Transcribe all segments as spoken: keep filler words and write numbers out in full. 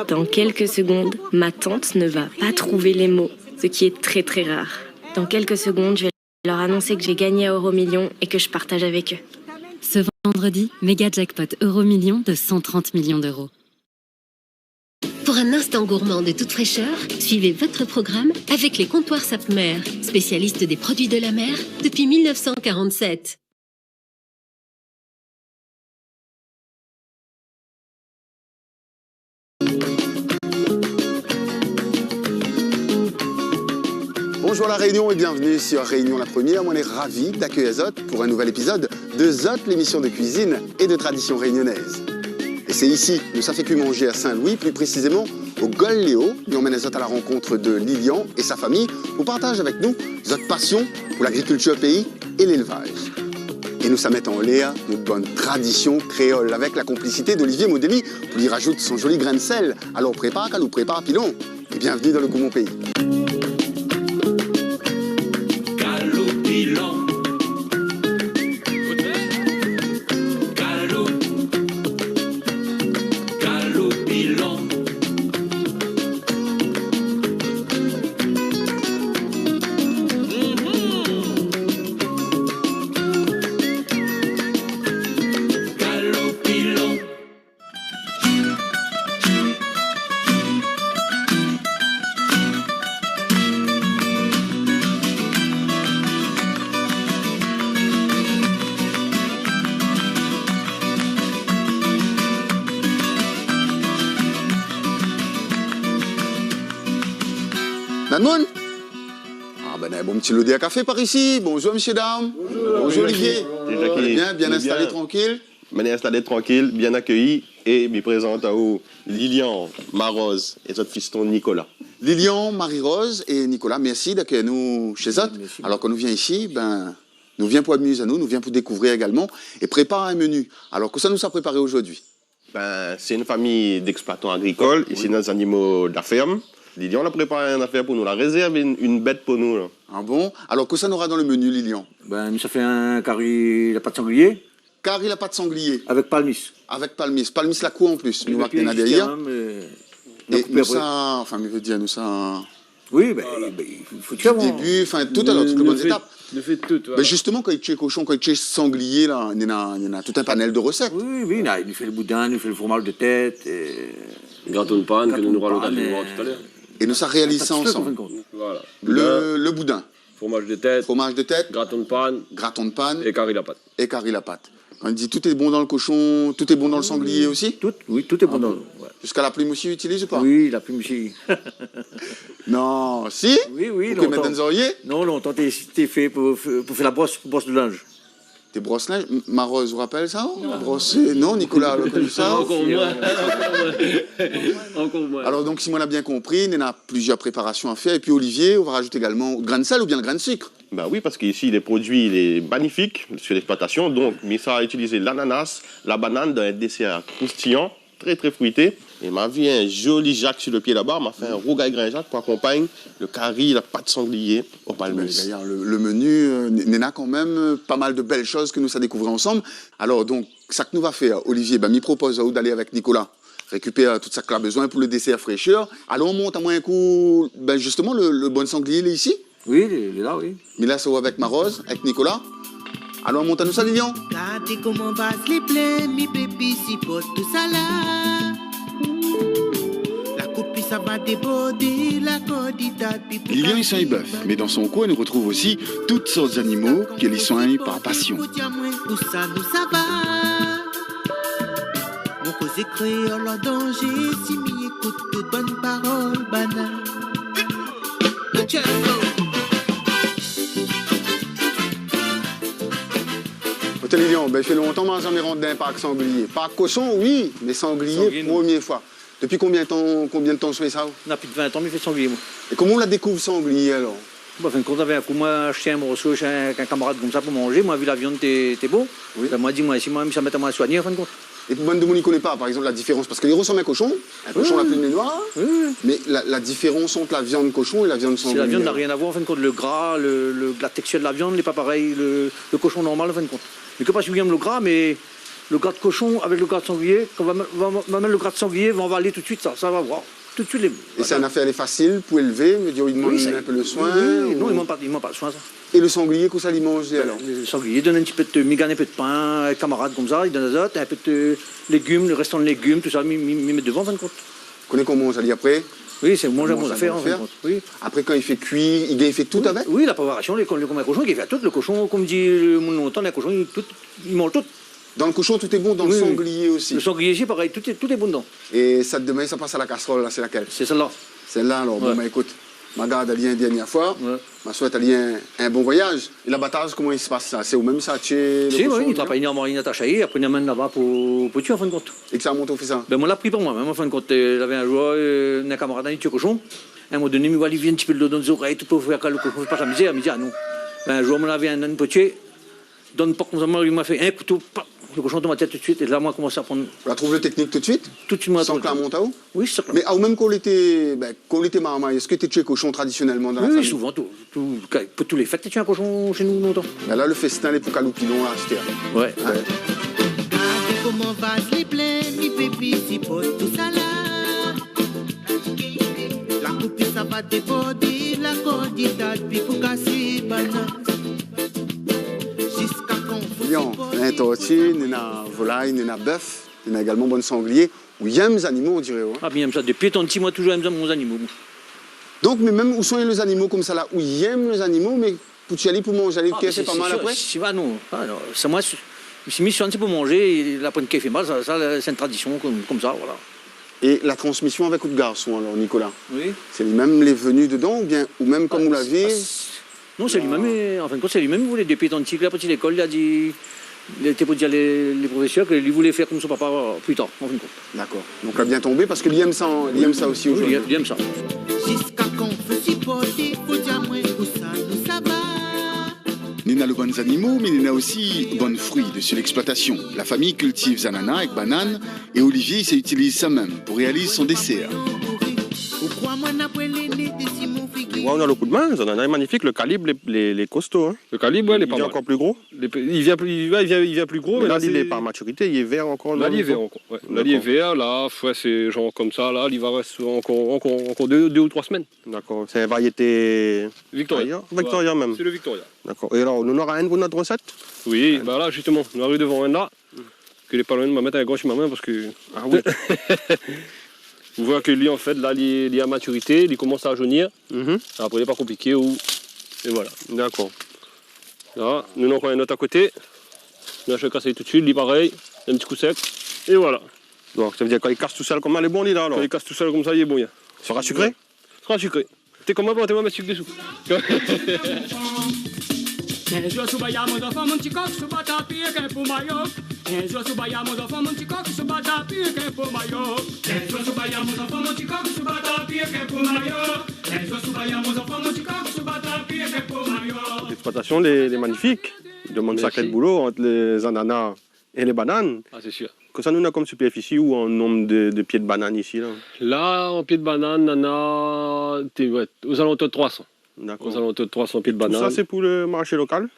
Dans quelques secondes, ma tante ne va pas trouver les mots, ce qui est très, très rare. Dans quelques secondes, je vais leur annoncer que j'ai gagné à Euromillions et que je partage avec eux. Ce vendredi, méga jackpot Euromillions de cent trente millions d'euros. Pour un instant gourmand de toute fraîcheur, suivez votre programme avec les comptoirs Sapmer, spécialistes des produits de la mer depuis mille neuf cent quarante-sept. Bonjour La Réunion et bienvenue sur Réunion la Première. Moin lé ravi d'akèy azot pou in nouvèl épizod de zot lémisyon de kuizine é de tradisyon rényonèz. É sé isi nou sa fé kui manzé a Sin-Loui, pli présizéman o Gol Léo. Nou amenn azot a la rankont de Lilian é sa famiy pou partaz avèk nou zot pasyon pou lagrikiltir péi é lélvaz. É nou sa mèt anlèr nout bann tradisyon kréol avèk la konplisité d'Olivier Modely pou li razout son zoli grin d'sèl. Alor prépar kalo, prépar pilon. É bienvenue dans le Goût Mon Pays. Kalo pilon. Kalo. Kalo pilon. Kalo pilon. Nana moun ? Ah ben, bon ti lodèr kafé par isi. Bonjour, mésyé dam. Bonjour. Bonjour, Olivier. Bonjour, Jackie. Vous allez bien ? Bien installé, bien. Tranquille ? Mé lé instalé trankil, bien akéyi, é mi prézant aou Lilian, Marie-Rose é zot fiston Nicolas. Lilian, Marie-Rose é Nicolas, mèrsi d'akèy anou shé zot. Mèrsi. Alor kan nou vien isi, ben, nou vien pou amiz anou, nou vien pou dékouvrir égalman é prépar in meni. Alor, kosa nou sa préparé zordi ? Ben, sé in famiy d'exploitants agricoles, isi, oui, dan zanimo de la ferme. Lilian la prépar in nafèr pou nou, la rézèrv in, in bèt pou nou la. Ah bon ? Alor, kosa nou nora dan le meni, Lilian ? Ben, nou sa fé in kari la pat sanglié. Kari la pat sanglié. Avèk palmis. Avèk palmis. Palmis la kour an plis. É nou va pi néna dèryèr. Justement, euh, é nou sa, anfin, mi vé dir, nou sa... Oui, ben, ben, i fo, i fo... Di début, anfin, tout, alor, tout le bann étap. Nou fé tout, voilà. Mé zistoman, kan i tié koshon, kan i tié sanglié la, néna, néna tout in panèl de resèt. Oui, oui, oui, nou fé le boudin, nou fé le fromaz de tèt, euh, graton de pan, ke nou nora lokazion de voir talèr. É nou sa réaliz sa ansanm. Graton de pan. Voilà. Le, le boudin. Fromaz de tèt. Fromaz de tèt. Graton de pan. Graton de pan. É kari la pat. É kari la pat. Kan i di tout lé bon dan le koshon, tout lé bon dan le sanglié osi ? Tout, oui, tout lé bon dan le... Ah bon ? Ouais. Ziska la plim osi, i itiliz ou pa ? Oui, la plim osi. Non, si ? Oui, oui, lontan. Pou ke mèt dan zoriyé ? Non, lontan, té, té fé pou, pou fé la bros, pou bros le linz. Té bros linz, M-, Marie-Rose, ou rapèl sa, ou ? Non. Bros, non, Nicolas la koni sa. Ankor moin. Ankor moin. Alor donk, si moin la bien konpri, néna plizièr préparasion a fèr. Épi Olivier, ou va razout égalman le grin d'sèl oubien le grin d'sik. Ben oui, parske isi, le produi, lé manifik sur l'exploitation. Donk, mi sa itiliz lanana, la banane dan in désèr kroustiyan, trè, trè fruité. É ma vi in zoli zak si le pié laba, ma fé in rougay grin zak pou akonpagn le kari, la pat sanglié o palmis. Ben, d'ailleurs, le, le meni, euh, n-, néna kan mèm, euh, pa mal de bèl shoz ke nou sa dékouvrir ansanm. Alor, donk, sak nou va fèr, Olivier, ben, mi propoz aou d'alé avèk Nicolas rékipèr tout sak la bezoin pou le désèr fréshèr. Alon mont amoin in kou, ben, zistoman, le, le bann sanglié lé isi ? Oui, lé, lé la, oui. Mi lès aou avèk Marie-Rose, avèk Nicolas. Alon mont anou sa, Lilian. Gard koman baz lé plin, mi pé pi siport tousala. La koup i sava débordé, la kord i tat, pi pou... Lilian i soign bèf, mé dan son koin, nou retrouv osi tout sort zanimo ke li soign par pasion. Kout amoin, ousa nou sava ? Mon kozé kréol an danzé, si mi ékout tout bann parol banal. Oté Lilian, ben, i fé lontan ma zamé rant dan in park sanglié. Park koshon, oui, mé sanglié, sanglié, non. Promié foi. Dopi konbien tan, konbien d'tan ou fé sa, ou ? Na plis de vin tan mi fé sanglié, moin. É koman ou la dékouv sanglié, alor ? Bon, an fin d'kont, navé in kou, moin la ashté in morso shé in, in kamarad konmsa pou manzé. Moin la vi la viann té, té bon. Oui. Ben, moin la di, moin, si moin, mi sa mèt amoin soigné, an fin d'kont. É pou bann demoun i koné pa, par égzanp, la diférans, parske li resanm in koshon, in koshon la pli noir, oui, oui, mé la, la diférans ant la viann koshon é la viann sanglié. Si la viann na rien a voir, an fin d'kont, le gra, le, le, la tèkstir de la viann, lé pa parèy, le, le koshon normal, an fin d'kont. Mé ke pa si ou yèm le gra, mé Le gra de koshon avèk le gra de sanglié, kan va, va, va mèt le gra de sanglié, va anvalé tout de suit sa, sa va voir. Tout de suit lé... É sé in afèr, lé fasil pou élvé, mé i domann in pé le soin, oui, non, ou i domann pa, i domann pa le soin, sa. É le sanglié, kosa li manz, li, alor ? Le sanglié, i donn in ti pé de migan, in pé de pin, kamarad konmsa, i donn azot, in pé de légim, le rèstan de légim, tousa, mi, mi, mi mèt dovan, an fin de kont. Koné koman sa li apré ? Oui, sé manz, manz afèr, an fin de kont, oui. Apré, kan li fé kui, li gingn fé tout avèk ? Oui, la préparasyon, lé, lé, konm in koshon, li fé tout, le koshon, konm di le moun lontan, in koshon, li, tout, li manz tout. Dan le koshon, tout lé bon, dan le sanglié osi. Le sanglié osi, parèy, tout lé, tout lé bon dedan. É sa, domin, sa i pas a la kasrol, la, sé lakèl ? Sé sèl-la. Sèl-la, alor. Bon, bin, ékout, ma gard ali in dèrnié foi. Ma souèt ali in, in bon voyaz. É labataz, koman i pas sa ? Sé ou mèm sa, ti... Si, oui, i travay, i anvoy, i atash ali, apré i amenn laba pou, pou tié, an fin de kont. É kisa la mont aou fé sa ? Bin, moin la apri par moin mèm, an fin de kont. Euh, lavé in zour, euh, in kamarad, li tié koshon. A in moman doné, mi voi li vien in ti pé dolo dan zorèy, tout pou fé kal le koshon, fé pa sa mizèr, mi di, ah non. Bin, in zour, moin lavé in, in potié, dan le pork konmsa, moin, li la fé in kouto, paf, le koshon tonm atèr tout de suit, é la, moin la komans aprann. Ou la trouv le teknik tout de suit ? Tout de suit, moin la trouv. San ke la mont aou ? Oui, san ke la mont. Mé aou mèm, kan ou lété, bin, kan ou lété marmay, èske ou té tié koshon tradisyonèlman dan la famiy ? Oui, oui, souvan, tout, tout, pou tout lé fèt, té tié in koshon shé nou, lontan. Bin la, le festin lé pou kaloupilon, la, astèr. Ouais, ouais. Gard koman vaz lé plin, mi pé pi siport tousala. La koupi sa va débordé, la kordita pi pou kasé banna. Ziska kan fo siport. Bien, néna torti, néna volay, néna bèf, néna égalman bann sanglié. Ou yèm zanimo, on diré, ouais. Ah, mi yèm sa. Dopi étan ti, moin la touzour yèm sa, mon zanimo, moin. Donk, mé mèm ou soign lé zanimo konmsa la, ou yèm lé zanimo, mé pou tié ali, pou manz ali, le kèr i fé pa mal apré ? Ah, mé sé, sé sir, si, ah non, ah non, sé moin, si, si mi soign, sé pou manzé, é la poin kèr i fé mal, sa, sa, la, sé in tradisyon konm, konmsa, voilà. É la transmisyon avèk out garson, alor, Nicolas ? Oui. Sé li mèm lé vni dedan, oubien, ou mèm, konm ou la di, ah, sé, non, sé li mèm, euh, an fin de kont, sé li mèm, li voulé dopi étan ti, kan li la parti lékol, li la di, li té pou dir lé, lé profésèr ke li voulé fé konm son papa, euh, pli tar, an fin de kont. Dakor. Donk, la bien tonbé, parske li yèm sa, li yèm sa osi zordi. Oui, li yèm, li yèm sa. Ziska kan fo siporté, fo di amoin ousa nou sava. Néna lo bann zanimo, mé néna osi bann frui dési lèksplwatasyon. La famiy i kiltiv zanana èk banann, é Olivier i sa itiliz sa mèm pou réaliz son désèr. Ou kroi moin na poin lé né dési mon figir. Ouais, ou na lo kou d'min, zanana lé manifik, le kalib lé, lé, lé kosto, hein. Le kalib, ouais, lé pa mal. Li vien ankor pli gro ? Lé pli, li vien pli, ouais, li vien, li vien pli gro, mé la, li lé pa matirité, li lé vèr ankor. La, li lé vèr ankor, ouais. La, li lé vèr, la, ouais, sé zanr konmsa, la, li va rès ankor, ankor, ankor dé, dé ou troi semèn. Dakor. Sé in variété Victoria. Victoria mèm. Sé le Victoria. Dakor. É alor, nou nora inn pou nout rosèt ? Oui, bin la, zistoman, nou ariv dovan inn la. Ke lé pa loin, ma mèt in gran si ma min parske... Ah oui. Ou voi ke li, an fèt, la, li, li a matirité, li komans a zonir. Mhm. Apré, lé pa konpliké, ou, é voilà. Dakor. La, nou néna ankor in ot a koté. Nou la kas ali tout de suit, li parèy, in ti kou sèk. É voilà. Donk, sa vé dir, kan li kas tousèl konmsa, lé bon, li, la, alor ? Kan li kas tousèl konmsa, lé bon, ya. Sra sikré ? Sra sikré. Té koman, plant amoin sik désou. In zour sou baya, mon zanfan, mon ti kok sou ba tapi èk in po mayo. In zour sou baya, mon zanfan, mon ti kok sou ba tapi èk in po mayo. In zour sou baya, mon zanfan, mon ti kok sou ba tapi èk in po mayo. In zour sou baya, mon zanfan, mon ti kok sou ba tapi èk in po mayo. Lèksplwatasyon lé, lé manifik. Li domann in sakèt boulo ant lé zanana é lé banann. Ah, sé sir. Kosa nou néna konm sipèrfisi ou an nonb de, de pié de banann isi, la ? La, an pié de banann, nou néna, té, ouais, ozalantour de troi san. Dakor. Ozalantour de troi san pié de banann. Tousa, sé pou le marshé lokal ?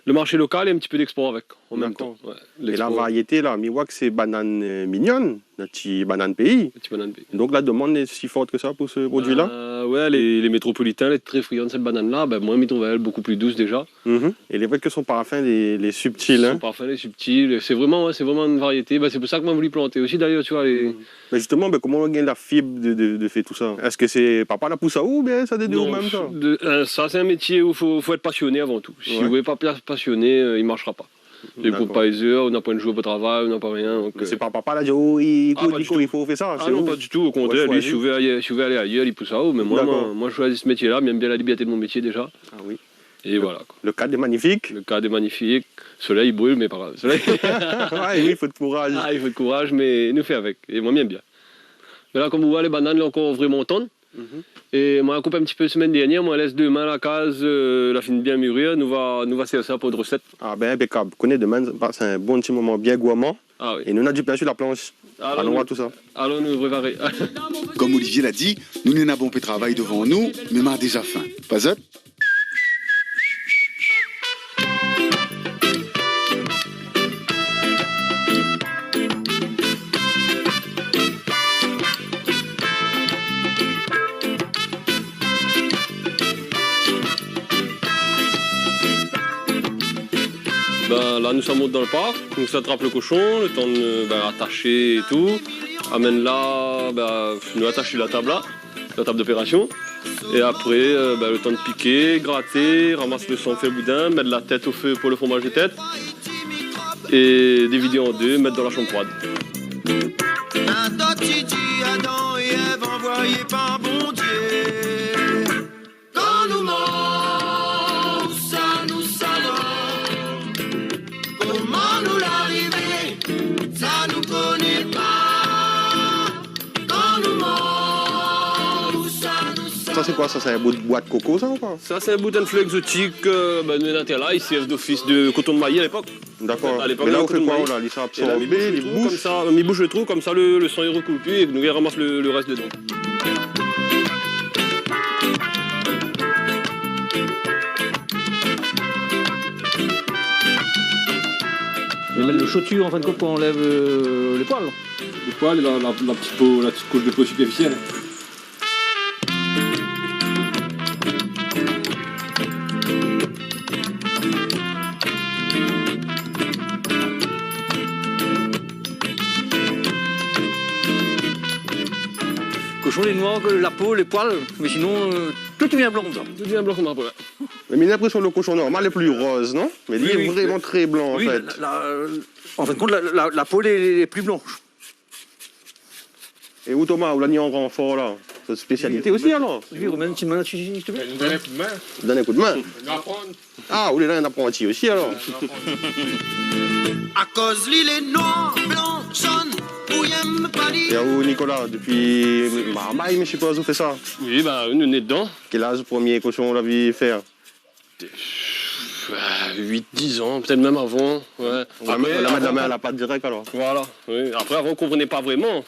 Le marshé lokal é in ti pé d'èkspor avèk, an mèm tan. Dakor. Ouais, l'èkspor. É la variété, la, mi voi ke sé banann, euh, minyonn, la, ti banann péi. Ti banann péi. Donk, la domann lé si for ke sa pou se produi-la ? Euh, ouais, lé, lé métropolitin lé tré friand de sèt banann-la. Bin, moin, mi trouv aèl bokou pli dous déza. Mhm. É lé vré ke son parfin lé, lé sibtil, hein. Son parfin lé sibtil. Sé vréman, ouais, sé vréman in variété. Bin, sé pou sa ke moin la voulu planté osi, dayèr, ti voi, lé... Mhm. Mé zistoman, bin, koman ou gingn la fib de, de, de fé tousa ? Èske sé papa la pous aou, oubien sa té de ou mèm, sa ? Non, de, euh, sa, sé in métié ou fo, fo èt pasioné avan tou. Si ou lé pa pa-, pasioné, euh, i marshra pa. Dakor. Ou trouv pa lé zèr, ou na poin de zour pou travay, ou na pa rien, donk... Mé sé pa papa la di, oh, i, i fo fé sa, sé ou ? Ah, non, pa ditou, o kontrèr, li, si ou vé alé, si ou vé alé ayèr, li pous aou, mé moin, moin, moin, mi shoizi se métié-la, mi yèm bien la libèrté de mon métié déza. Ah oui. É voilà, koi. Le kad lé manifik. Le kad lé manifik. Solèy i bril, mé pa grav. Solèy. Ouais, oui, i fo de kouraz. Ah, i fo de kouraz, mé nou fé avèk. É moin, mi yèm bien. Mé la, konm ou voi, lé banann lé ankor vréman tann. Mhm. É moin la koup in ti pé semèn dèrnièr, moin la lès domin la kaz, euh, la fine bien mûrir, nou va, nou va sèrv sa pou rosèt. Ah bin, inpékab. Koné domin, bin, sé in bon ti moman bien gourman. Ah oui. É nou, nou na du pin su la plansh. Alon, alon nou voir tousa. Alon nou préparé. Konm Olivier la di, nou néna bonpé travay dovan nou, mé ma déza fin. Pa zot ? Bin, la, nou sa mont dan le park, nou sa trap le koshon, le tan de, bin, atasé é tou. Amenn la, bin, nou atash la tab la, la tab d'opérasion. É apré, euh, bin, le tan de piké, graté, ramas le san, fé boudin, mèt la tèt o fé pou le fromaz de tèt. É dévidé an dé, mèt dan la shanm froid. In dot i di Adan é Èv anvoyé par Bondié. Kan nou mor, ousa nou sava? Koman nou la arivé? Sa nou koné pa. Kan nou mor, ousa nou sava? Sa sé koi sa? Sé in bout boit koko sa ou koi? Sa sé in bout in flé égzotik, euh, bin, nou néna la, i sèrv d'ofis de koton de mayi a lépok. Dakor. A lépok, mé la, la, ou fé koton de mayi. Koi la? Li sa absorbé, li boush. É la, mi boush le trou, konmsa, mi boush le trou, konmsa le, le san i rokoul pi é nou i ramas le, le rès dedan. Mé, mé le shotu, an fin de kont, kan i anlèv, euh, lé poil. Lé poil é la, la, la ti po, la ti koush de po sipèrfisièl. Koshon lé noir, ke la po, lé poil, mé sinon, euh, tout i vien blan konmsa. Tout i vien blan konmsa, ouais. Mé mi na linprésion le koshon normal lé pli roz, non? Mé li lé vréman tré blan, an fèt. Oui, la, la, euh, an fin de kont, la, la, la po lé, lé pli blansh. É ou, Thomas, ou la ni an ranfor la? Sé out spésialité osi, alor? Oui, ou mèm, ti man, ti, ti, ti. Donn in koudmin. Donn in koudmin. Aprann. Ah, ou lé la, in apranti osi, alor. Akoz li lé noir, blan, zone, ou yèm pa li. É ou, Nicolas, dopi marmay, mi sipoz, ou fé sa? Oui, ba, nou lé dedan. Kèl az, promié koshon ou la vi fèr? Ah, uit, diz an, pétèt mèm avan, ouais. Apré, la mèt la min a la pat dirèk, alor. Voilà, oui. Apré, avan, ou konprené pa vréman.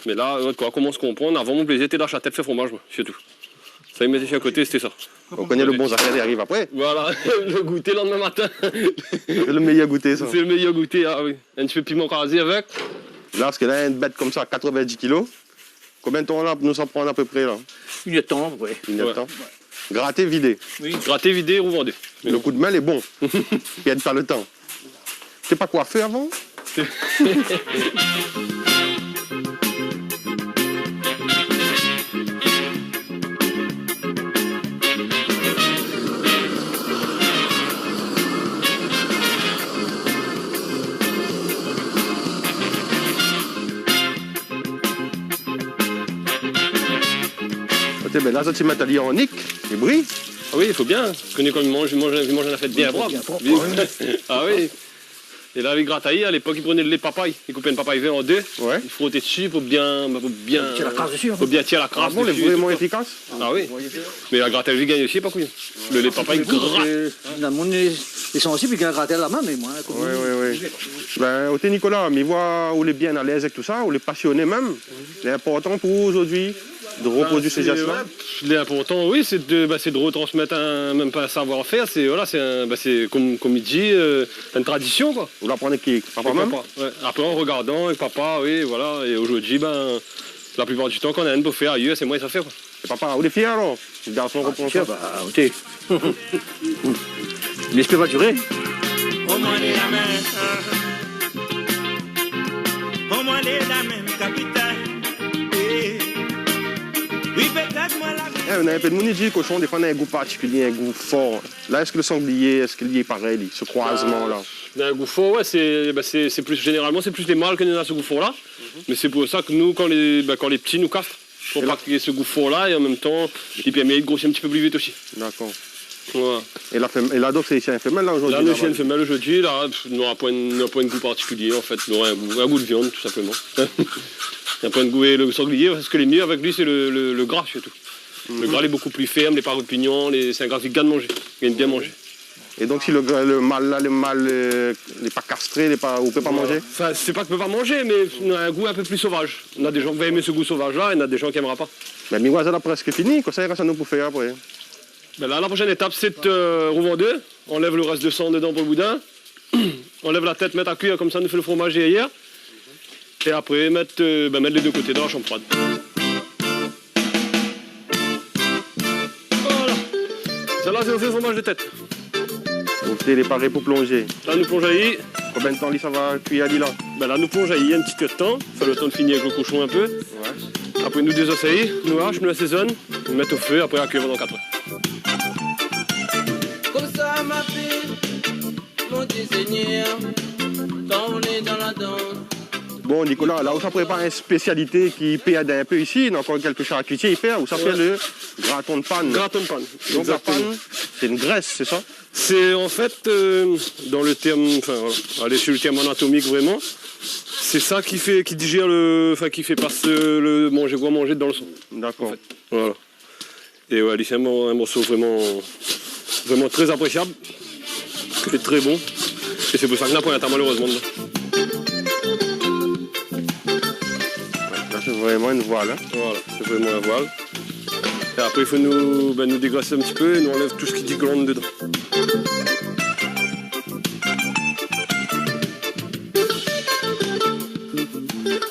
Mé la, ouais, koi, komans konprann. Avan, mon plézir té lash la tèt fé fromaz, moin, sé tou. Sa i mèt si a koté, sété sa. Ou koné le bon zafèr i ariv apré. Voilà, le gouté landmin matin. Sé le méyèr gouté, sa. Sé le méyèr gouté, ah oui. In ti pé piman krazé avèk. La, parske la, in bèt konmsa, katrovin-dis kilo. Konbien de tan la, nou sa pran apépré la? Inn èr de tan, apépré. Inn èr de tan. Ouais. Graté, vidé. Oui. Graté, vidé, rouvandé. Le koudmin lé bon. Pèrd pa le tan. Té pa koifèr avan? Oté, bin la, zot i mèt ali an nik, i bri. Ah oui, i fo bien. Parske nou, kom i manz, i manz, i manz in afèr bien prop. Bien prop, ouais. Ah oui. É la, avèk gratay, a lépok, i prené le papay, i koup in papay vèr an dé, ouais, i frot dési pou bien, pou bien, pou bien tir la kras dési, hein. Pou bien tir la kras dési é tou. Ah bon, lé vréman éfikas? Ah oui. Mé la gratèl i gingn osi, pa kouyon. Le, le papay i grat. Sé, la moun lé, lé sansib, i gingn gratèl la min, mé moin, kom... Ouais, ouais, ouais. Bin, oté Nicolas, mi voi ou lé bien alèz avèk tousa, ou lé pasioné mèm. Lé inportan pou ou zordi de reprodui sé zès-la? Bin, sé, ouais, lé inportan, oui, sé de, bin, sé de retransmèt in, mèm pa in savoir-fèr, sé, voilà, sé in, bin, sé kom, kom i di, euh, in tradision, koi. Ou la aprann avèk ki? Papa mèm? Avèk papa, ouais. Apré, an regardan avèk papa, oui, voilà. É zordi, bin, la plipar di tan, kan néna inn i pé fé ayèr, sé moin sa fé, koi. É papa, ou lé fièr, alor? Garson, ah, sé sir, ba, oté. Lé spé va diré. Omoin lé la mèm, omoin lé la mèm kapitèn. Eh. Oui, pétèt moin la... Eh, néna in pé de moun i di koshon, défoi, néna in gou partikilié, in gou for. La, èske le sanglié, èske li lé parèy, li, se kroizman-la? Ba, néna in gou for, ouais, sé, ba, sé, sé plis, zénéralman, sé plis lé mal ke néna se gou for-la. Mhm. Mé sé pou sa ke nou, kan lé, ba, kan lé pti, nou kastr. Pou pa ke se gou for-la, é an mèm tan, i pèrmé de grosir in ti pé pli vit osi. Dakor. Ouais. É la fèm-, é la, donk, sé, sé in fémèl, la, zordi, la, nou, la, sé in fémèl zordi, la, pff, nora poin, nora poin de gou partikilié, an fèt. Nora in gou, in gou de viann, tou sinploman. Nora poin de gou, é le sanglié, sak lé myé avèk li, sé le, le, le gra, sirtou. Le gra, lé bokou pli fèrm, lé pa répignan, lé, sé in gra ki gingn manzé, ki gingn bien manzé. É donk, si le, le mal la, le mal, euh, lé pa kastré, lé pa, ou pé pa manzé? Voilà. Anfin, sé pa ke ou pé pa manzé, mé néna in gou in pé pli sovaz. Néna dé zan ki va èm se gou sovaz-la, é néna dé zan ki èmra pa. Mé mi voi sa la prèsk fini, kosa i rès anou pou fé apré? Bin la, la proshèn étap, sé de, euh, rouvandé. Anlèv le rès de san dedan pou le boudin. Anlèv la tèt, mèt a kuir, komsa nou fé le fromaz dèryèr. É apré, mèt, euh, bin, mèt lé dé koté dan la shanm froid. Voilà. Sa la, sé, sé fromaz de tèt. Té, lé paré pou plonzé. La, nou plonz ali. Konbien d'tan li sa va kui ali la ? Bin la, nou plonz ali in ti pé d'tan. Fé lo tan de fini avèk lo koshon in pé. Ouais. Apré, nou dézos ali, nou ash, nou asézone, nou mèt o fé, apré, a kui pandan kat èr. Konmsa ma vi, mon Dieu Seigneur, kan nou lé dan la dans. Bon, Nicolas, la ou sa prépar in spésialité ki pèrd in pé isi, néna ankor kèk sharkitié i fé, ou sa fé le graton de panne. Graton de panne, exactement. Donc la panne, c'est une graisse, c'est ça ? C'est en fait, euh, dans le terme, enfin, voilà, aller sur le terme anatomique vraiment, c'est ça qui fait, qui digère le, enfin, qui fait passer le manger, quoi, manger dans le sang. D'accord. En fait. Voilà. É ouais, li sé in mor-, in morso vréman, vréman tré aprésiab é tré bon. É sé pou sa ke na poin ta, malérezman. La sé vréman in voil, hein. Voilà, sé vréman in voil. É apré, i fo nou, bin, nou dégras in ti pé é nou anlèv tout sak i glann dedan.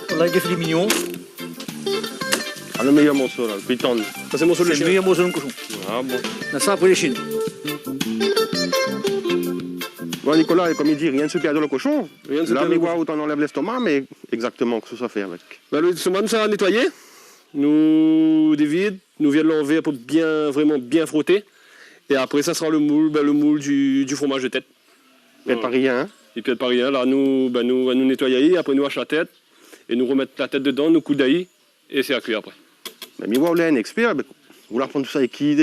Voilà, dé filé mignon. Ah, le méyèr morso la, le pli tann. Sa sé morso de shien. Sé le méyèr morso de koshon. Ah bon. Na sa, apré lé shine. Bon, Nicolas, konm i di, rien ne se perd dans le cochon. Rien ne se perd dans le cochon. La mi oi ou tann anlèv lèstoma, mé égzaktoman, kosa ou sa fé avèk ? Bin, lèstoma nou sa nétoiyé, nou dévid, nou vid lanvèr pou bien, vréman bien froté. É apré, sa sra le moul, bin, le moul du, du fromage de tête. Pèrd pa rien, hein ? Voilà. I pèrd pa rien. La nou, bin, nou, nou nétoy ali, apré nou ash la tèt, é nou romèt la tèt dedan, nou koud ali, é sé a kui apré. Mé mi oi ou lé in ékspèr, mé ou la aprann tout sa èk ki ?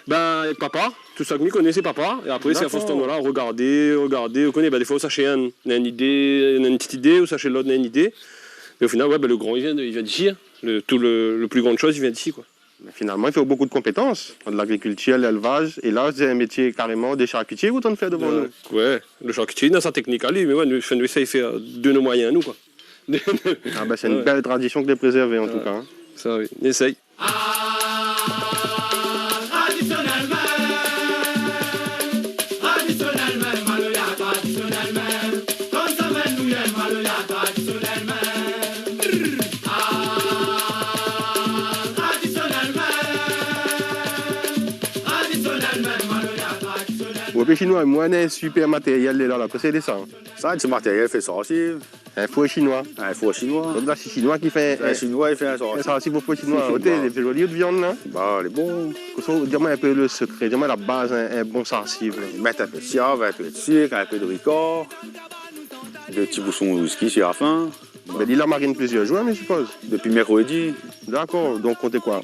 Bin, èk papa, tout sak mi koné sé papa, é apré sé a fors, dakor, tann, voilà, rogardé, rogardé, ou koné, bin, défoi ou sa shé inn, na in idé, na in ti idé, ou sa shé lot, na in idé. É o final, ouais, bin, le gran, i vien de, i vien d'isi, hein. Le, tout le, le pli gran shoz, i vien d'isi, koi. Mé finalman, i fo bokou de konpétans, ant lagrikiltir, lélvaz, é la, sé in métié karéman de sharkitié ou tann fé dovan nou. Euh, ouais, le sharkitié na sa téknik ali, mé ouais, nou, anfin, nou éséy fé de nos moyens, nou, koi. Ah bin, sé in bèl tradision ke de prézèrvé, an tou ka, hein. Ouais. Sa, oui, nou éséy. Tradisionèlman, tradisionèlman, maloya tradisionèlman, konmsa mèm nou yèm maloya tradisionèlman. Ah, tradisionèlman, tradisionèlman, maloya tradisionèlman. Bon, épi shinoi, moin néna in super matérièl la, la, kosa i lé sa ? Sa, sé matérièl fé sarsiv. In four shinoi. In four shinoi. Donk la, sé shinoi ki fé in, in shinoi, i fé in sarsiv. In sarsiv o four shinoi. Shinoi. Oté, lé zoli out viann la. Ba, lé bon. Kosa, di amoin in pé le sekré, di amoin la baz, in, in bon sarsiv. Mèt in pé de siav, in pé de sik, in pé de rikor, dé ti boushon whisky si la fin. Bin, li la marine plizièr zour, mi sipoz. Dopi mèrkrédi. Dakor, donk konté koi ?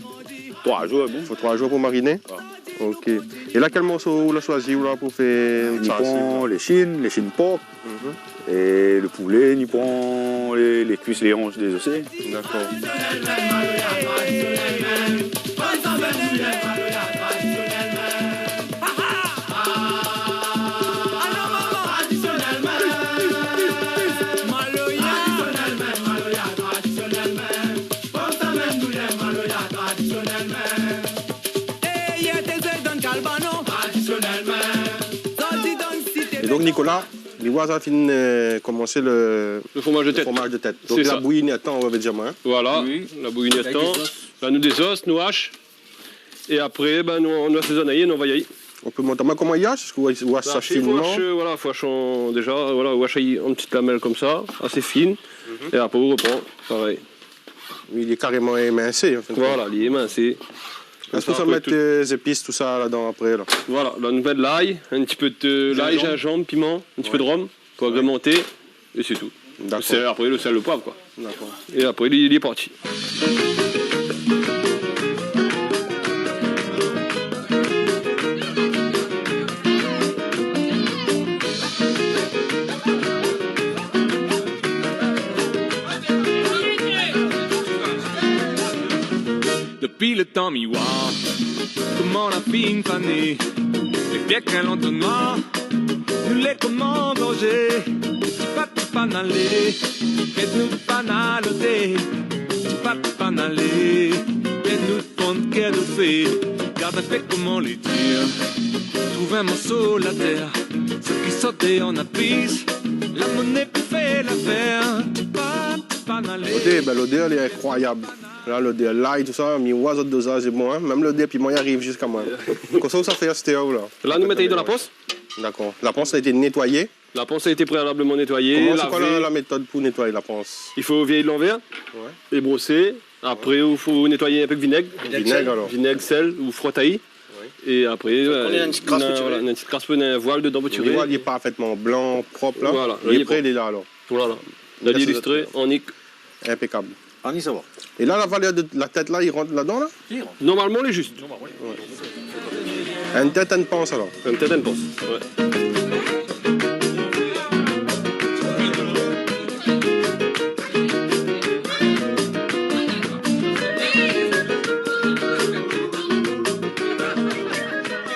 Troi zour, bon. Fo troi zour pou mariné ? Ouais. Oké. É la, kèl morso ou la shoizi, ou la, pou fé out sarsiv la ? Ni pran lé shine, lé shine pork. Mhm. É le poulé, ni pran lé, lé kuis, lé ansh dézosé. Dakor. É donk, Nicolas, mi oi sa fine, euh, komansé le, le fromage de tête. Le fromage de tête. Donk, la bouyi néna tan, ou vé dir amoin, hein ? Voilà, la bouyi néna tan. Avèk lé zos. La nou dézos, nou ash. É apré, bin, nou, nou asézone ali, nou anvoy ali. Ou pé montr amoin koman i ash, ou, ou ash sa finman ? Bin, fo ash, euh, voilà, fo ash an, déza, voilà, ou ash ali an ti lamèl konmsa, asé fine. Mhm. É apré, ou ropran, parèy. Li lé karéman éminsé, an fin de kont. Voilà, li lé éminsé. Konmsa, apré, tout. Èske ou sa mèt, euh, zépis, tout sa, ladan, apré, la ? Voilà, la, nou mèt lay, in ti pé de lay, zinzanm, piman, in ti pé de rom, pou agrémanté, é sé tou. Dakor. Sèl, apré, le sèl, le poiv, koi. Dakor. É apré, li, li lé parti. Dopi le tan mi oi koman la fine fané, lé pié k'in lantonoir, nou lé koman gorjé. Ti pa, ti pa nalé, kèt nou pa nalé, ti pa, ti pa nalé, kèt nou pran kèr de fé. Gard in pé koman lé dir, trouv in morso la tèr, sak i sort an apis, la moné pou fé lafèr. Ti pa, ti pa nalé. Oté, bin, lodèr lé inkroiyab. La, lodèr lay, tout sa, mi oi zot dozaz lé bon, hein. Mèm lodèr piman i ariv ziska moin. Kosa ou sa fé astèr, ou la ? La, nou mèt ali dan la pos. Dakor. La pans la été nétoiyé ? La pans la été préalableman nétoiyé, lavé. Koman, sé koi la, la métod pou nétoy la pans ? I fo vièy lanvèr, ouais, é brosé. Apré, i fo nétoy avèk vinèg. Vinèg, sèl, alor. Vinèg, sèl ou frot ali. Ouais. É apré, euh, néna in ti kras, néna in voil dedan pou tiré. Lo voil lé parfètman blan, prop la. Voilà, lé prop. Lé pré, lé la, alor. Voilà. La, lé ilistré, anik. Inpékab. Anik, sa va. É la, la valèr de la tèt la, i rant ladan la ? I rant. Normalman, lé zis. Normalman, lé zis. Ouais. In tèt, in pans, alor. In tèt, in pans, ouais.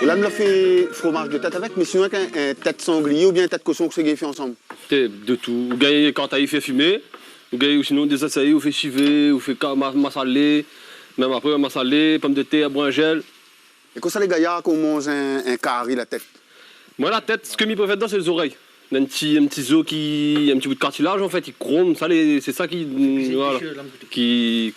É la, nou la fé fromaz de tèt avèk, mé sinon, avèk in, in tèt sanglié oubien in tèt koshon, kosa i fé ansanm ? Té, de tout. Ou gingn, kan i fé fimé, ou gingn, ou sinon, dé zot sa, ou fé sivé, ou fé ka-, ma-, masalé, mèm apré, masalé, pomdetèr, brinzèl. É kosa lé gayar kan i manz in, in kari la tèt ? Moin, la tèt, sak mi préfèr dedan, sé lé zorèy. In ti, in ti zo ki, in ti bout kartilaz, an fèt, i krom, sa, lé, sé sa ki, voilà, ki,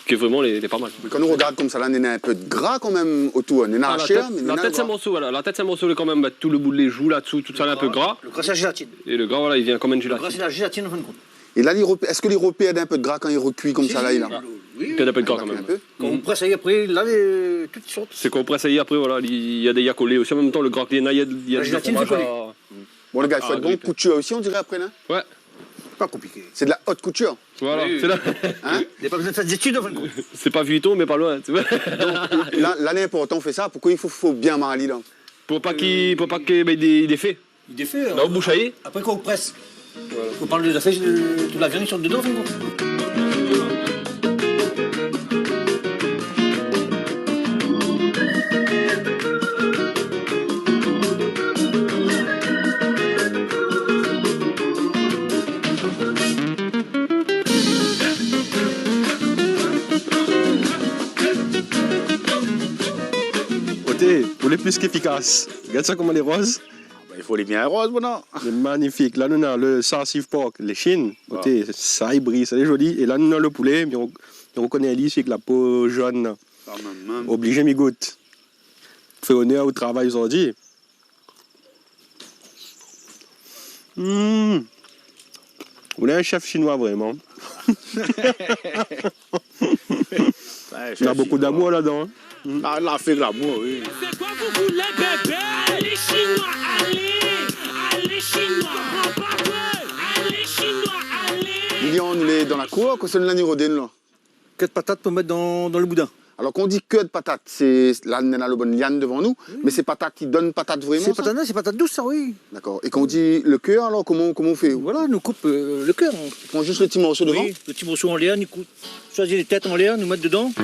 ki vréman lé, lé pa mal. Mé kan nou rogard konmsa la, néna in pé de gra kan mèm otour, néna la shèr, mé néna lo gra. Ah, la tèt, sé in morso, voilà. La tèt, sé in morso, kan mèm, tout lo bout, lé zoué la-désou, tout sa, lé in pé gra. Lo gra, sé la zélatine. É lo gra, voilà, i vien konm in zélatine. Lo gra, sé la zélatine, an fin de kont. É la, li rep-, èske li rpèrd in pé de gra kan li rokui konmsa la, la ? Si, si, oui. I pèrd in pé de gra kan mèm. In pé. Kan ou près ali apré, la, lé, tout i sort. Sé kan ou près ali apré, voilà, li, li lé déza kolé osi. An mèm tan, lo gra k'néna, li lé, li lé... La zélatine, lé fromaz kolé. Bon, lé gars, i fo èt bon, koutshé osi, on diré, apré, non ? Ouais. Pa konpliké. Sé de la haute couture. Voilà, oui, oui, sé la... Hein ? Lé pa bezoin fé d'étid, an fin de kont. Sé pa Vuitton, mé pa loin, tu vois. Donk, la, la, lé inportan, fé sa. Poukosa i fo, fo bien marl ali, la ? Pou pa ki, pou pa ki, ben, i dé-, i défé. I défé, la, ou boush ali. Apré, kan ou près, voilà, ou parl de zafèr, euh, tout la viann i sort dedan, an fin de kont. Oté, pou lé plis k'éfikas. Gard sa koman lé roz. Ah ben, i fo lé bien roz, bon, non ? Lé manifik. La, nou néna lo sarsiv pork, lé shine. Bon. Oté, sa i briy, sa lé zoli. É la, nou néna lo poulé, mé ou, ou rokoné ali, sé èk la po zone. Kan mèm, hein. Oblizé mi gout. Fé onèr o travay zordi. Hmm. Ou lé in shèf shinoi, vréman. Ouais, shèf shinoi. Néna bonpé d'amour ladan, hein. La, la fé lamour, oui. C'est quoi vous voulez, bébé ? Allez, chinois, allez. Allez, chinois, comprends pas que. Allez, chinois, allez. Lilian, nou lé dan la kour, kosa nou la ni rodé la ? Kèr de patat pou mèt dan, dan lo boudin. Alor, kan ou di kèr de patat, sé, la, nou néna lo bann liane dovan nou, oui, mé sé patat i donn patat vréman, sa ? Sé patat, non, sé patat dous, sa, oui. Dakor. É kan ou di lo kèr, alor, koman, koman ou fé ? Voilà, nou koup, euh, lo kèr. Ou pran zis lo ti morso dovan ? Oui, lo ti morso anlèr, nou koup. Shoizi lé tèt anlèr, nou mèt dedan.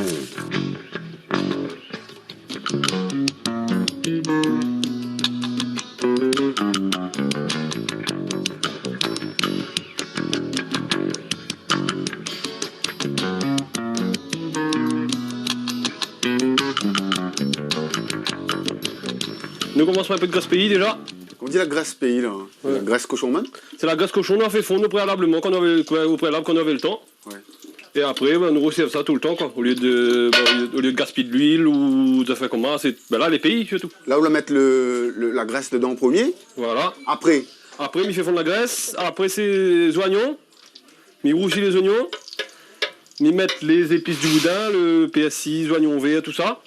Nou komans par in pé de grès péi déza. Kan ou di la grès péi la, hein, ouais, la grès koshon mèm ? Sé la grès koshon, nou la fé fonn o préalableman, kan nou lavé, o préalab, kan nou lavé lo tan. Ouais. É apré, ben, nou rosèrv sa toultan, koi. Olié de, ben, olié de gaspiy de luil ou de fé koman, sé, ben la, lé péi, sirtou. La, ou la mèt lo, lo, la grès dedan an promié. Voilà. Apré ? Apré, mi fé fonn la grès. Apré, sé zoignon. Mi rousi lé zoignon. Mi mèt lé zépis du boudin, lo pèrsi, zoignon vèr, tousa.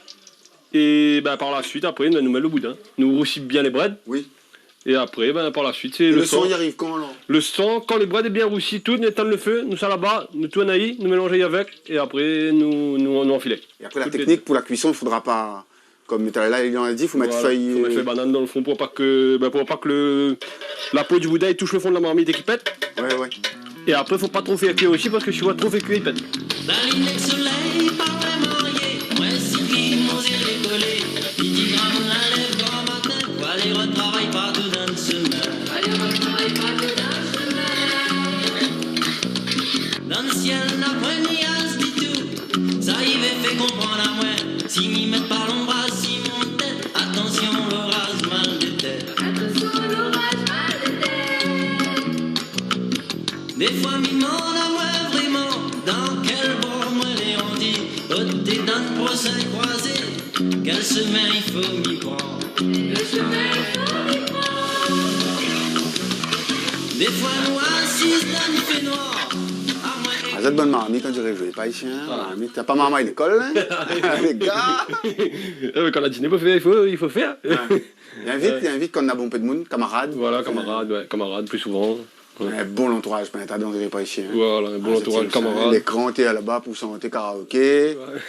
É, ben, par la suit, apré, nou, nou mèt lo boudin. Nou rousi bien lé brèd. Oui. É apré, ben, par la suit, sé lo san. É lo san, i ariv kan, alor ? Lo san, kan lé brèd lé bien rousi, tout, nou étinn lo fé, nou sa laba, nou tourn ali, nou mélanz ali avèk, é apré, nou, nou, nou anfil. É apré, la téknik pou la kuison, i fodra pa, konm talèr la, li la di, fo mèt fèy, voilà, fo mèt fèy banane dan lo fon pou pa ke, ben, pou pa ke lo, la po du boudin i toush lo fon de la marmit é ki pèt. Ouais, ouais. É apré, fo pa tro fé kui osi, parske si ou tro fé kui, i pèt. La line solèy, pa vréman arié. Moin, si fi, mon zié lé kolé. Piti gramoun la lèv gran matin pou alé rotravay partou dan lo shemin. Alé rotravay partou dan lo shemin. Dan lo sièl, na poin niaz ditou. Sa i vé fé konprann amoin. Si mi mèt pa lonbraz si mon tèt, atansion, loraz, mal de tèt. Atansion, loraz, mal de tèt. Défoi mi domann amoin vréman dan kèl bor moin lé randi. Oté dan proshin kroizé, kèl shemin i fo mi pran ? Kèl shemin i fo mi pran ? Défoi nou asiz dan fénoir. Amoin, ah, zot bann marmit, kan di révé pa isi, in. Ah. Marmit, na pa marmay lékol, in. Lé gars. Non, mé kan la diné, i fo, i fo fé. Ouais. Li invit, li invit kan na bonpé d'moun, kamarad. Voilà, kamarad, ouais, kamarad, pli souvan. Ouais. In bon lantouraz, bin, ta dan répa isi, in. Voilà, in bon lantouraz, kamarad. Ah, sa tienbo sa, in. Lékran, té laba pou santé karaoké. Ouais.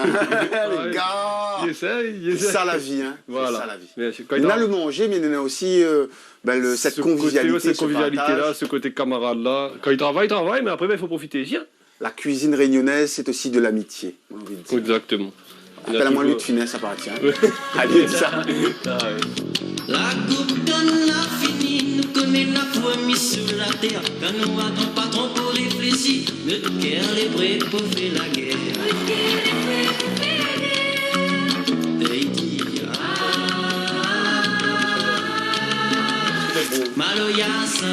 Lé gars. J'essaye, j'essaye. Sé sa la vi, in. Voilà. Sé sa la vi. Mé sé, kan néna lo manzé, mé néna osi, euh, bin, lo, sèt konvivialité, sèt konvivialité-la, partaz. Sé koté kamarad-la. Kan i travay, i travay, mé apré, bin, i fo profité osi, in. La cuisine réunionnaise, c'est aussi de l'amitié, moin la anvi dir. Exactement. Apèl amoin Louis de Funès, sa parti, in. Ouais. Alé, di sa. Ah, ouais. La koup kan la fini, nou koné la fomi sou la tèr. Kan nou atann pa tro pou réfléshi, nout kèr lé pré pou fé la guèr. Nout kèr lé pré pou fé la guèr. Lady, ah, maloya sa.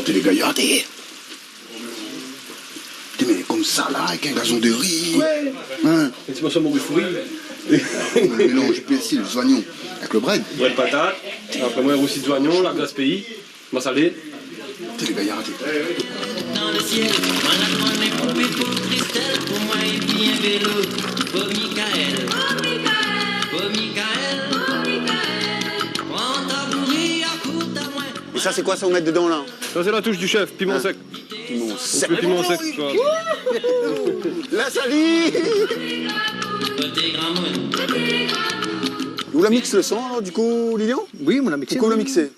Té lé gayar, té. Té, mé konmsa la, avèk in gazon de ri. Ouais. In ? In ti morso mori fouri. Mélanz pèrsi, zoignon avèk lo brèd. Brèd patat. Apré, moin, rosi zoignon, la glas péi. Masalé. Té lé gayar, té. Dan lo sièl, moin la koné pou Pipo, Kristèl, pou moin, épi in vélo. Pou Mikaèl. Pou Mikaèl. Pran ta bouri, akout amoin. É sa, sé koi sa ou mèt dedan, la ? Sa, sé la toush di shèf, piman sèk. Piman sèk. Ou pé piman sèk, koi. La sali. Koté gramoun. Ou la miks lo san, alor, di kou, Lilian ? Oui, moin la miksé. Poukosa ou la miksé ?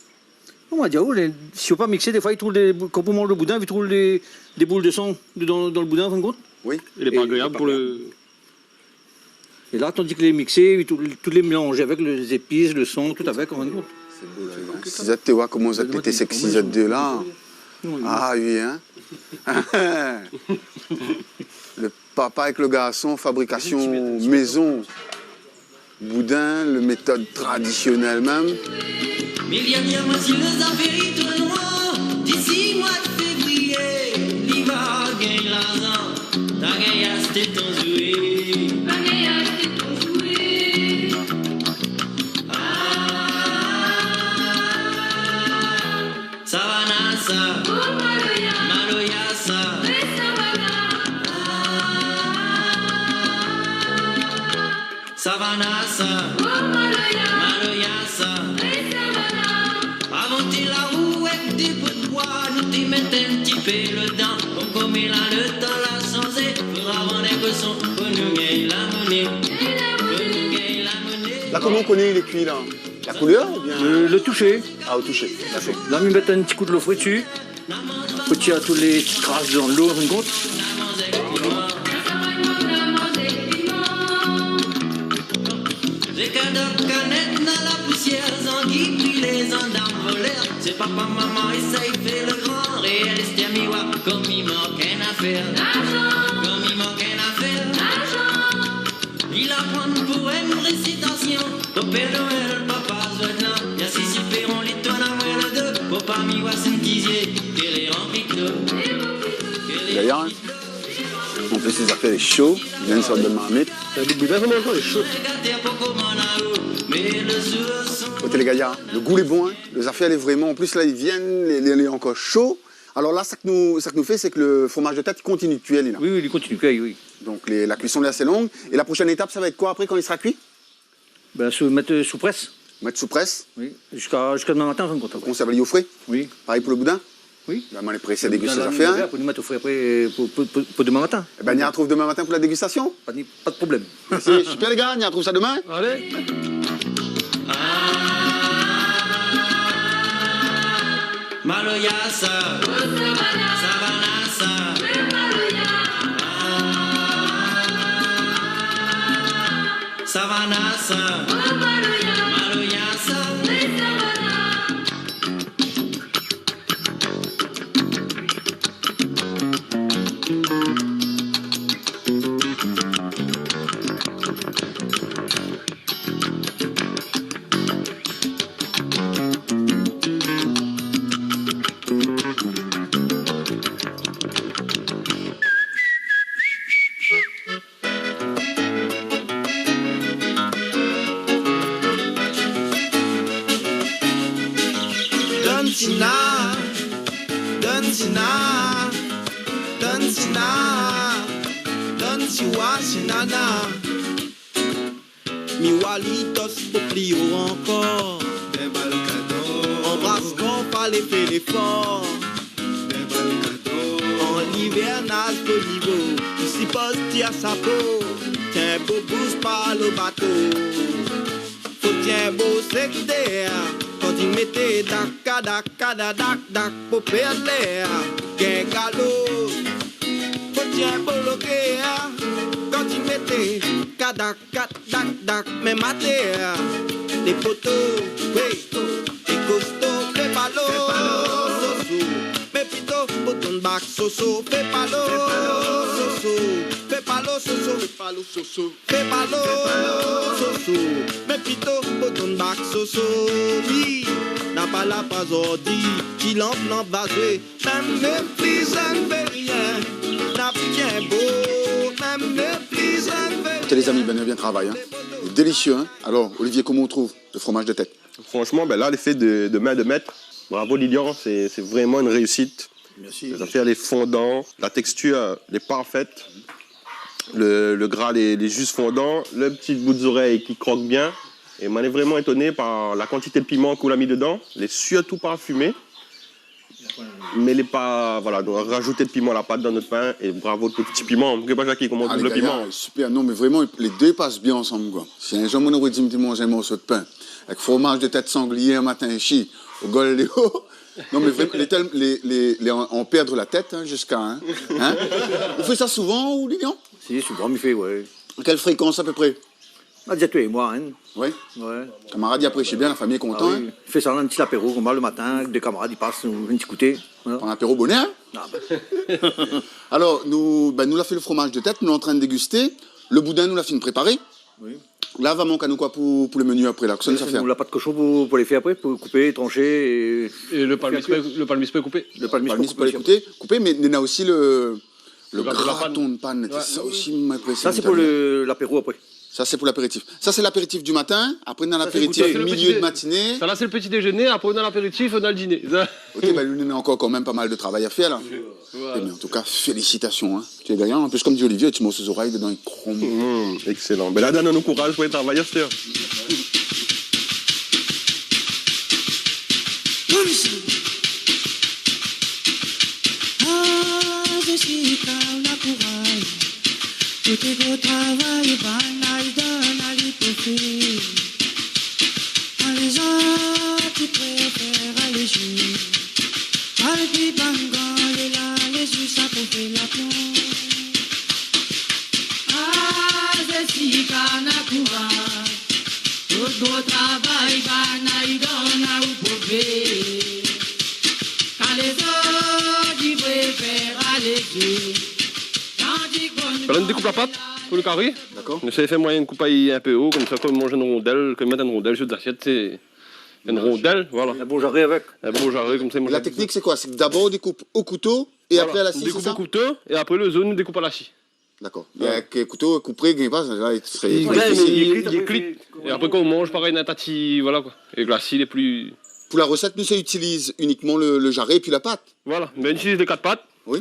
Non, moin la di, oh, lé, si ou pa miksé, défoi, i trouv dé bou-, kan pou manz lo boudin, i trouv dé, dé boul de san dedan, dan lo boudin, an fin de kont. Oui. Lé pa agréab pou lo... É la, tandi ke lé miksé, i trouv tout lé mélanzé avèk lé zépis, lo san, tout avèk, an fin de kont. Sé bo, la, in. Si zot té voi koman zot lété sexy, zot dé, la. Non, non. Ah, oui, in. Lo papa avèk lo garson, fabrikasion mézon. Boudin, lo métod tradisionèl mèm. Mé li la di amoin si lé zafèr i tourn noir, d'isi moi de févrié, li va gingn larzan, ta gingn ashté ton zoué. Ta gingn ashté ton zoué. Ah. Savana sa. Oh, maloya. Maloya sa. Oui, Savana. Savana sa. Oh, maloya. Maloya sa. Oui, Savana. Avan té la rou èk dé bout d'boi, nou té mèt in ti pé lo dan. Bon, koméla lo tan la shanzé, fodra vann in koson pou nou gingn la moné. Pou nou gingn la moné. La, koman ou koné lé kui, la ? La koulèr oubien ? Le, le touché. Ah, o touché. Dakor. La, mi mèt in ti kou dolo fré dsi. Pou tir tout lé ti kras dan dolo, an fin de kont. Lé kadok kanèt dan la pousièr, zangi brilé, zandam volèr. Sé papa, momon, éséy fé lo gran, réèl èstèr miwa, konm i mank in afèr. Larzan. Konm i mank in afèr. Larzan. Li la pran pou in résitasion. O Pèr Noèl, papa, zouèt la. Li asiz si péron, li tourn amoin lo do. Pou pa mi oir son ti zié, ke lé ranpli dolo. Ke lé ranpli dolo. D'ailleurs, en plus, les affaires, lé sho. Li vien sort de marmit. Sa i gout bien, koman i lé sho. Koté lé gayar, lo gou lé bon, in. Lé zafèr lé vréman, an plus, la, li vien, lé, lé, lé ankor sho. Alor la, sak nou, sak nou fé, sé ke lo fromaz de tèt i kontinié kui, li, la. Oui, oui, li kontinié kui, oui. Donk, lé, la kuison lé asé long. É la proshèn étap, sa va èt koi apré, kan li sra kui ? Bin, sou, mèt, euh, sou près. Mèt sou près ? Oui, ziska, ziska domin matin, an fin de kont, apré. Konsèrv ali o fré ? Oui. Parèy pou lo boudin ? Oui. Bin, moin lé présé dégust lé zafèr, in. Apré, nou mèt o fré apré, pou, pou, pou, pou domin matin. Ébin, ni artrouv domin matin pou la dégustasion. Pa de, pa de problèm. Mèrsi, super, lé gars, ni artrouv sa domin. Alé. Maloya sa. Savana sa. Savana sa. Maloya sa. Donn si wa, si nana. Mi wa li tos pou pli o ankor. Dé bal kado. Anbras kan falé fé léfor. Dé bal kado. An livèrnaz de nivo, i sipoz tir sa po. Tienbo bous pa lo bato. Fo tienbo séktèr, kan i mèt dak, kadak, kada, dak, dak, pou pèrd lèr. Gingalo. Fo tienbo lokèr, kan i mèt kadak, kat, dak, dak, mèm atèr. Lé poto, wé, lé kosto, fé pa lo soso. Mé pito, boton bak soso, fé pa lo soso. Fé pa lo soso, fé pa lo soso. Fé pa lo soso, mé pito boton bak soso. Wi, na pa la pa zordi, ki lanp lanp va zoué. Mèm, mèm pli zèn fé rien, na pi tienbo. Mèm, mèm pli zèn fé rien. Ékout, lé zami, bin, bien travay, in. Délisié, in. Alor, Olivier, koman ou trouv lo fromaz de tèt ? Franchement, ben là, l'effet de, de main de maître. Bravo, Lilian, c'est, c'est vraiment une réussite. Merci. Zafèr lé fondan, la texture lé parfaite. Le, le gras lé, lé zis fondan. Le ti bout zorèy ki krok bien. É moin lé vréman étoné par la kantité de piman k'ou la mi dedan. Lé sirtou parfimé. Mé lé pa, voilà, donk razout piman la pat dan nout pin. É bravo pou ti piman. Ou gingn pa Jackie, koman ou trouv le piman ? Ah, lé gayar, super. Non, mé vréman, lé dé i pas bien ansanm, koi. Si in zour moin noré di mi té manz in morso de pin avèk fromaz de tèt sanglié in matin isi, o Gol Léo, Non, mé vréman, lé tèl-, lé, lé, lé an, an pèrd la tèt, in, ziska, in. In ? Ou fé sa souvan, ou, Lilian ? Si, souvan, mi fé, wé. A kèl frékans, a pé pré ? A, dé zèr, toulémoin, in. Wé. Wé. Kamarad i aprési bien, la fami lé kontan, in. A wi. Fé sa, in ti lapéro, konmsa, le matin, avèk dé kamarad, i pas, nou, in ti kouté. Voilà. Pran lapéro bonèr, in ? A, bin. Alor, nou, bin, nou la fé le fromaz de tèt, nou lé antrinn dégisté. Le boudin, nou la fine préparé. Wi. La, va mank anou koi pou, pou le meni apré, la ? Kosa nou sa fé ? Nou la pat koshon pou, pou lé fé apré, pou koupé, transhé é... É le palmis, fé kui. Palmis pré, le palmis pré koupé. Le palmis pré koupé, koupé, mé néna osi le, le graton de pann. Le graton de pann. Wé. Sa osi, mi aprési. Sa, sé pou le, lapéro apré. Sa, sé pou lapéritif. Sa, sé lapéritif du matin. Apré, néna lapéritif milié de matiné. Sa, sé le petit dé-, sa la, sé le petit déjeuner. Apré, néna lapéritif, néna le diné. OK, bin, nou néna ankor kan mèm pa mal de travay a fèr, la. Voilà. É bin, an tou ka, félisitasion, in. Ti lé gayar, an plis, konm di Olivié, ti morso zorèy dedan, i krom. Mm, excellent. Bin, la, donn anou kouraz pou travay astèr. Komsa. A, Jessica, ou na kouraz. Tout gro travay, bann la i donn ali pou fé. Kan lézot i préfèr alé zoué, alé pi bann gran lé la, lé zoué sa pou fé la plon. A, Jessica, na kouraz. Tout gro travay, bann la i donn aou pou fé. Kan lézot i préfèr alé zoué, tandi ke bann gran lé la. Alor, nou dékoup la pat pou le kari. Dakor. Nou sa fé moiyin koup ali in pé o, konmsa, kan ou manz in rondèl, kan ou mèt in rondèl si out zasièt, sé in rondèl, voilà. In bon jaré avèk. In bon jaré, konmsa, i manz in pé. La teknik, sé koi ? Sé ke dabor, ou dékoup o kouto é apré a la si, sé sa ? Voilà. Nou dékoup o kouto é apré, le zo, nou dékoup a la si. Dakor. Wé. Mé avèk kouto, koup pré, gingn pa, la, i sré difisil. Wé, mé li, li klit. É apré, kan ou manz, parèy, néna tati, voilà, koi. É la si, lé pli... Pou la rosèt, nou sa itiliz inikman le, le jaré épi la pat. Voilà, bin, nou itiliz lé kat pat. Wi.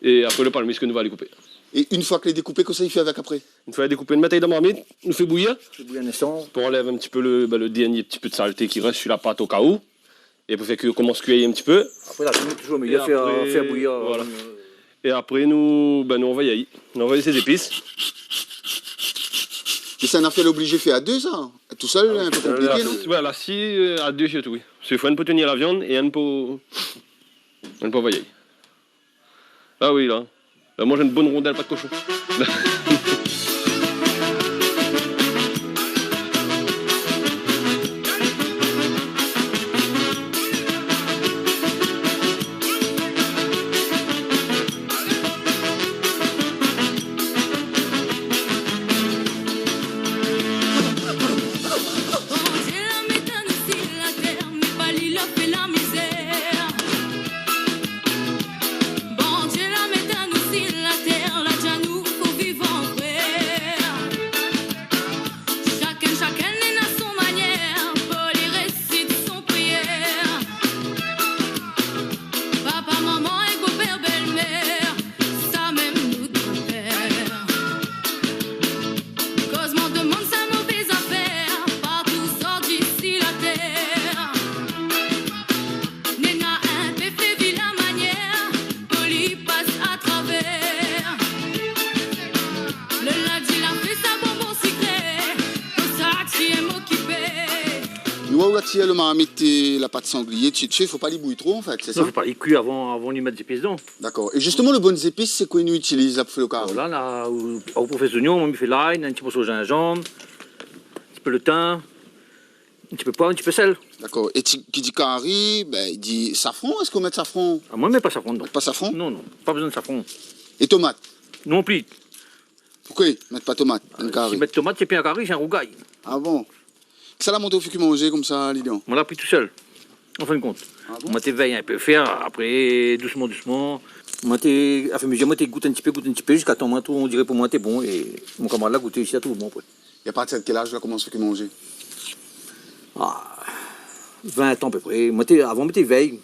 É apré, le palmis ke nou va alé koupé. É in foi ke lé dékoupé, kosa i fé avèk apré ? In foi lé dékoupé, nou mèt ali dan marmit, nou fé bouyir. Fé bouyir in instan. Pou anlèv in ti pé le, bin, le dèrnié ti pé de salté ki rès si la pat o ka ou. É pou fé kui, komans kui in ti pé. Apré, la, toujour méyèr fé, fé bouyir, voilà. É apré, nou, bin, nou anvoy ali. Nou anvoy sé zépis. Mé sé in nafèr oblizé fé a dé, sa ? Tousèl, in pé konpliké, non ? A wi, tousèl, la, wé, la si, euh, a dé sirtou, wi. Parske fo inn pou tenir la viann é inn pou, inn pou anvoy ali. A wi, la. La, manz in bon rondèl pat koshon. Bondié la mèt anou si la tèr, mé pa li la fé la mizèr. Bondié la mèt anou si la tèr, la di anou fo viv an Tir le marmit, la pat sanglié, ti, ti, fo pa li bouy tro, an fèt, sé sa ? Non, fo pa li kui avan, avan li mèt zépis dedan. Dakor. É zistoman, le bann zépis, sé koi nou itiliz la pou fé le kari ? Voilà, la, ou, ou pou fé zoignon, moin mi fé lay, in ti morso zinzanm, in ti pé le tin, in ti pé poiv, in ti pé sèl. Dakor. É ti, ki di kari, bin, i di safran, èske ou mèt safran ? Ah, moin mi mèt pa safran dedan. Mèt pa safran ? Non, non, pa bezoin de safran. É tomat ? Non pli. Poukosa i mèt pa tomat ? In kari. Si mèt tomat, sé pi in kari, sé in rougay. Ah bon ? Sa la montré ou fé kui manzé konmsa, Lilian ? Moin la pri tousèl, an fin de kont. Ah bon ? Moin té vèy in pé fèr, apré, dousman, dousman, moin té, afirmizir, moin té gout in ti pé, gout in ti pé, ziska tan moin trouv, on diré pou moin té bon, é mon kamarad la gouté osi, la trouv bon, apré. É a partir de kèl az ou la komans fé kui manzé ? Ah, vin tan a pé pré. Moin té, avan, moin té vèy.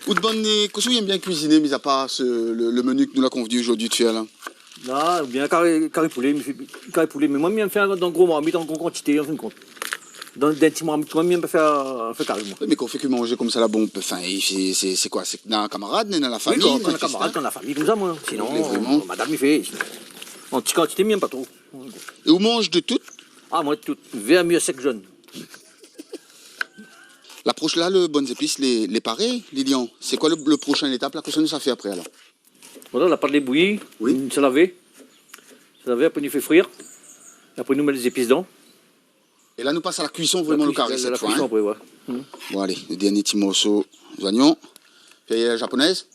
Ou té bann, kosa ou yèm bien kuiziné, mis a par se, le, le menu ke nou la konvni zordi de fèr la ? La, oubien kari, kari poulé, mi fé kari poulé, mé moin mi yèm fé dan gro marmit, an gro kantité, an fin de kont. Dan, dan ti marmit, moin mi yèm pa fé, fé kari, moin. Oui, mé kan ou fé kui manzé konmsa la, bon, anfin, sé, sé, sé koi ? Sé kan na kamarad, na la fami, kan, kan na kamarad, kan na fami, konmsa, moin. Sinon, madam i fé, sinon. An ti kantité, mi yèm pa tro. É ou manz de tout ? Ah, moin, tout. Vèr, mir, sèk, zone. Laprosh la, le bann zépis, lé, lé paré, Lilian. Sé koi le, le proshin étap la ? Kosa nou sa fé apré, alor ? Voilà, la pat lé bouyi, oui, nou sa lavé. Sa lavé, apré nou fé frir. É apré nou mèt lé zépis dedan. É la, nou pas a la kuison, vréman, le kari, sèt foi, in. La kuison apré, ouais. Hmm. Bon, alé, le dernié ti morso zoignon. Fé, euh, japonèz.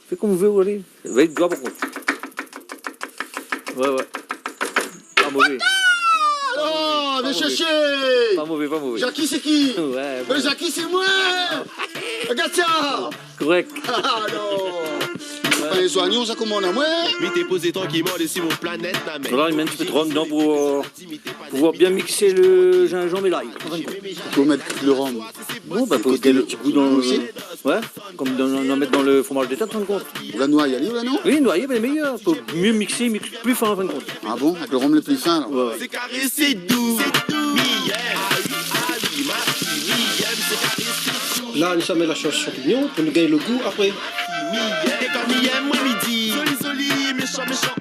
Fé konm ou vé, alé. Vèy doi, par kont. Ouais, ouais. Pa mové. Ah, vien shèrshé. Pa mové, pa mové. Jackie, sé ki ? Ouais, euh, ouais. Jackie, sé moin. Rogard sa. Korèk. Ah, non. Ouais. Anfin, lé zoignon, sa koman, moin ? Mi té pozé trankilman dési mon planèt la, mé... Voilà, i mèt in ti pé de rom dedan pou, euh, pou bien miksé le zinzanm é lay. Pou mèt le rom. Bon, bin, pou gingn le ti gou dan le... Osi ? Ouais, konm dan, dan, mèt dan le fromaz de tèt, an fin de kont. Ou la noyé ali, ou la, non ? Oui, noyé, mé méyèr. Pou mié miksé, miks pli fin, an fin de kont. Ah bon ? Avèk le rom le pli fin, la. Ouais, ouais. Sé karé, sé dou. Sé dou. Mi yèm. Ah oui, ah oui, ma fi, mi yèm, sé karé, sé dou. La, nou sa mèt la sos shanpignon pou nou gingn le gou apré. Mi yèm. É kan mi yèm, moin mi di. Zoli, zoli, méshan, méshan.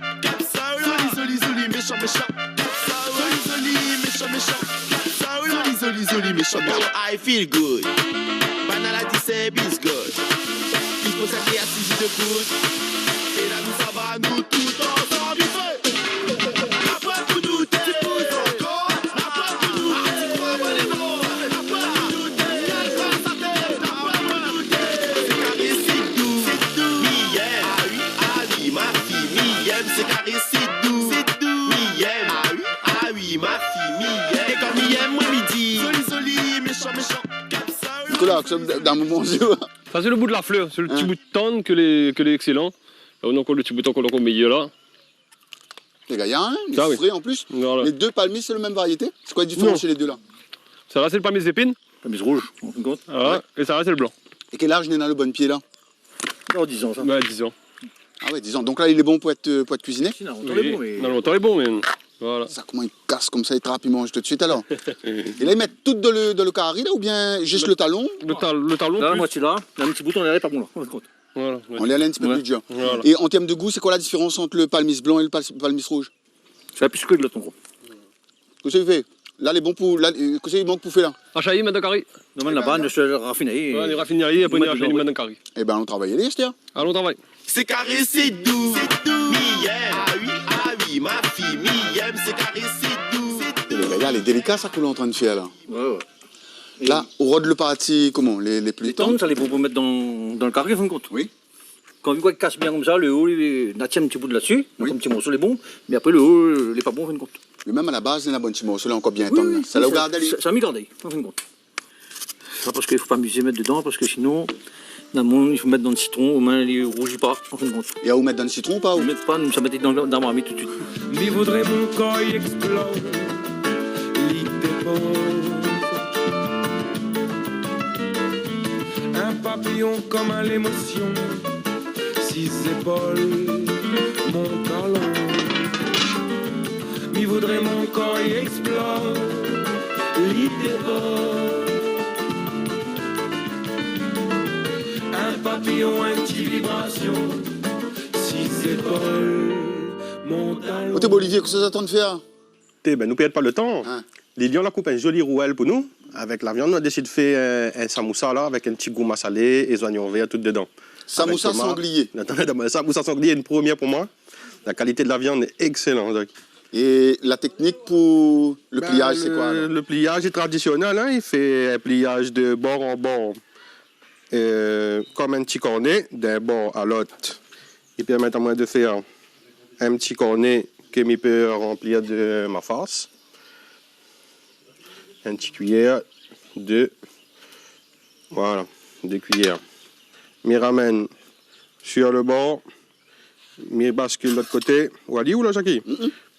Zoli, zoli, zoli, méshan, méshan. Zoli, zoli, méshan, méshan. Zoli, zoli, zoli, méshan, méshan. Oh, I feel good. Banana di sé bisgòt. I fo sa ki asiz de kout. É la nou sava, nou tout ansanm, i fé. Apré pou nou té. Ankor. Apré pou nou té. Apré pou nou té. Sé karé, sé dou. Sé dou. Mi yèm. Ah oui, ah oui, ma fi, mi yèm, sé karé, sé dou. Sé dou. Mi yèm. Ah oui, ah oui, ma fi, mi yèm. É kan mi yèm, moin mi di. Zoli, zoli, méshan, méshan. Nicolas, sa, dan mon manzé, ouais. Sa, sé le bout la flèr, sé le ti bout tann ke lé, ke lé ékselan. La, ou na ankor le ti bout ankor, ankor méyèr, la. Lé gayar, in ? Sa, oui. Lé fré an plis. Voilà. Lé dé palmis, sé le mèm variété ? Sé koi la diférans ant lé dé, la ? Non. Sa la, sé le palmis zépine. Palmis rouz, an fin de kont. Voilà. Ouais. É sa la, sé le blan. É kèl az néna le bann pié, la ? Non, diz an, sa. Ouais, diz an. Ah ouais, diz an. Donk la, lé bon pou èt, euh, pou èt kuiziné ? Si, na lontan lé bon, mé... Oui. Na lontan lé bon, mé voilà. Sa, koman i kas konmsa, i trap, i manz tout de suit, alor ? É la, i mèt tout dan le, dan le kari, la, oubien zis le talon ? Le tal-, le talon plis. La, moitié la, la, in ti bout, on lé pa bon, la, an fin de kont. Voilà, ouais. On lé alé in ti pé pli dir. Voilà. É an tèrm de gou, sé koi la diférans ant le palmis blan é le pal-, palmis rouz ? Sa la pli sik ke lot, an gro. Kosa i fé ? La, lé bon pou, la, euh, kosa i mank pou fé, la ? Ashayé, mèt dan kari. Non, mé laba, nou sa rafine. Ouais, nou rafine, apré nou mèt dan kari. Ébin, alon travay, alé, astèr. Alon travay. Sé karé, sé dou. Sé dou. Mi yèm. Ah oui, ah oui, ma fi, mi yèm, sé karé, sé dou. Sé dou. Lé gayar, lé délika, sa ke ou lé antrin de fèr, la. Ouais, ouais. La, ou rod le parti, koman, lé, lé pli tann ? Lé tann, sa lé bon pou mèt dan, dan le kari, an fin de kont. Oui. Kan ou voi i kas bien konmsa, le o, li, na tien in ti bout la dsi, oui, donk in ti morso, lé bon, mé apré, le o, lé pa bon, an fin de kont. Mé mèm a la baz, néna bann ti morso, lé ankor bien tann, la. Oui, oui, sa, sa, sa mi gard, an fin de kont. Sa, parske i fo pa mizé mèt dedan, parske sinon, na moun, i fo mèt dan le sitron, omoin, li rouzi pa, an fin de kont. É ou mèt dan le sitron ou pa, ou ? Mèt pa, nou sa mèt dan, dan marmit tout de suit. Mi voudré mon kor i éksplot, li dépoz. In papiyon konm in lémosion, si zépol, mon talon. Mi voudré mon kor i éksplot, li dépoz. In papiyon, in ti vibrasion, si zépol, mon talon. Oté, bon, Olivier, kosa ou lé antrin de fèr ? Té, bin, nou pèrd pa le tan. Hein. Lilian la koup in zoli rouèl pou nou. Avèk la viann, nou la désid fé, euh, in samoussa la, avèk in ti gou masalé é zoignon vèr tout dedan. Samoussa sanglié. Avèk tomat. Atann, atann, samoussa sanglié, in promièr pou moin. La kalité de la viann lé ékselan, donk. É la téknik pou le pliaz, sé koi, alor ? Ben, le, le pliaz lé tradisionèl, hein, i fé in pliaz de bor an bor, euh, kom in ti korné, d'in bor a lot. I pèrmèt amoin de fèr in ti korné ke mi pé ranplir de ma fars. In ti kuiyèr, dé, voilà, dé kuiyèr. Mi ramèn sur le bor, mi baskil lot koté. Ou ali ou la, Jackie ?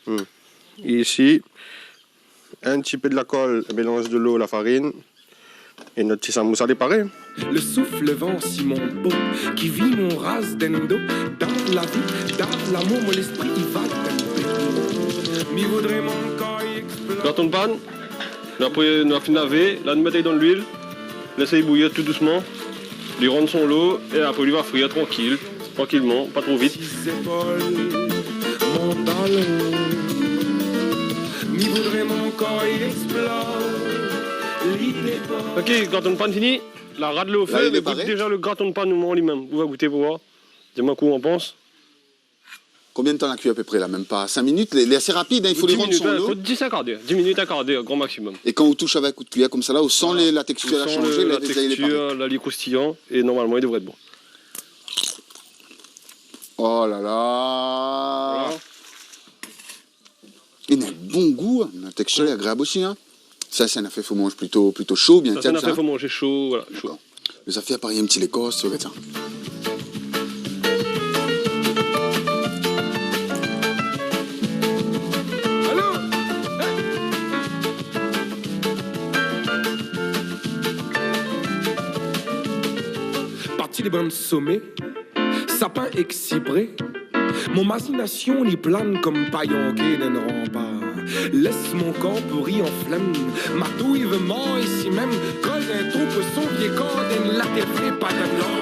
Mm. Isi, in ti pé de la kol, mélanz de lo, la farine, é nout ti samoussa lé paré. Le souffle vent si mon peau, qui vit mon race d'endo, dans la vie, dans l'amour, mon esprit i va d'endo. Mi voudré mon kor i explose. Graton de pan, apré nou la fine lavé, la nou mèt ali dan luil, lès ali bouyir tou dousman, li rann son lo, é apré li va frir trankil. Trankilman, pa tro vit. Zépol, mon talon. Mi voudré mon kor i explose. Li dépor. Ok, graton de pan fini. La rad lé o fé, mé gout déza le graton de pan, nou, li mèm. Ou va gouté pou voir. Di amoin kosa ou an pans. Konbien de tan la kui apépré la ? Mèm pa sink minit, lé, lé asé rapid, hein, i fo li rann son lo. Dix minit, ouais, fo dix, in kar d'èr. Dix minit, in kar d'èr, gran maksimom. É kan ou toush avèk kout kuiyèr konmsa la, ou san lé, la tékstir la shanzé, la, la déza lé paré. Voilà. Ou san la tékstir, la, lé kroustiyan, é normalman li devré èt bon. Oh la la. Voilà. Li na in bon gou, hein. La tékstir lé agréab osi, hein. Sa, sé in nafèr fo manz plito, plito sho, bien tièd, sa, hein. Sa sé in nafèr fo manz sho, voilà, sho. Dakor. Lé zafèr parèy, in ti lékors, ou gard sa. Allo ? Parti lé bann somé, sapin èk sipré, mon mazinasion li plane kom payanké d'in ranpar. Lès mon kor pouri an flèm, ma touy i vé mor isi mèm, kol d'in trou poison, vié kor d'in latèr fré, pa d'in blan.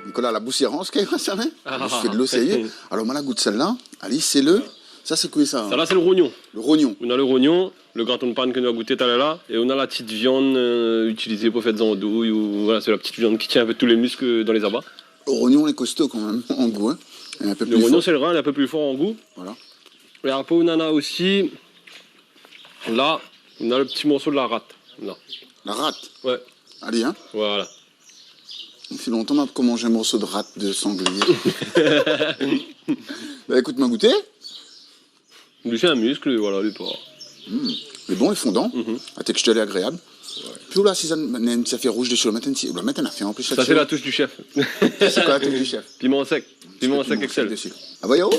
Nicolas, la boush i rans, kèk sa, hein ? Ah. Mi fé de lo sérié. Alor, moin la gout sèl-la. Alé, sé le, sa sé koi sa ? Sa la sé le rognon. Le rognon. Nou na le rognon, le graton de pan ke nou la gouté talèr la, é nou na la ti viann, euh, itilizé pou fé zandouy, ou, voilà, sé la ti viann ki tien in pé tout lé misk, euh, dan lé zaba. Rognon lé kosto kan mèm, an gou, hein. Lé in pé pli for. Le rognon, sé le rin, lé in pé pli for an gou. Voilà. É apré, nou na osi, la, nou na le ti morso de la rat. La. La rat ? Ouais. Alé, hein. Voilà. Sa fé lontan moin la pa manz in morso de rat, de sanglié. Ba, ékout, ma gouté. Li sé in misk, voilà, li lé pa. Hmm. Lé bon, lé fondan. Mhm. La tékstir lé agréab. Ouais. Pi ou la, si sa, néna in ti afèr rouj dési, ou la mèt in ti, ou la mèt in afèr an plis la-dsi. Sa sé la toush du chef. Sa sé koi la toush du chef ? Piman sèk. Piman sèk Excel. Piman sèk dési. Ah, voyons.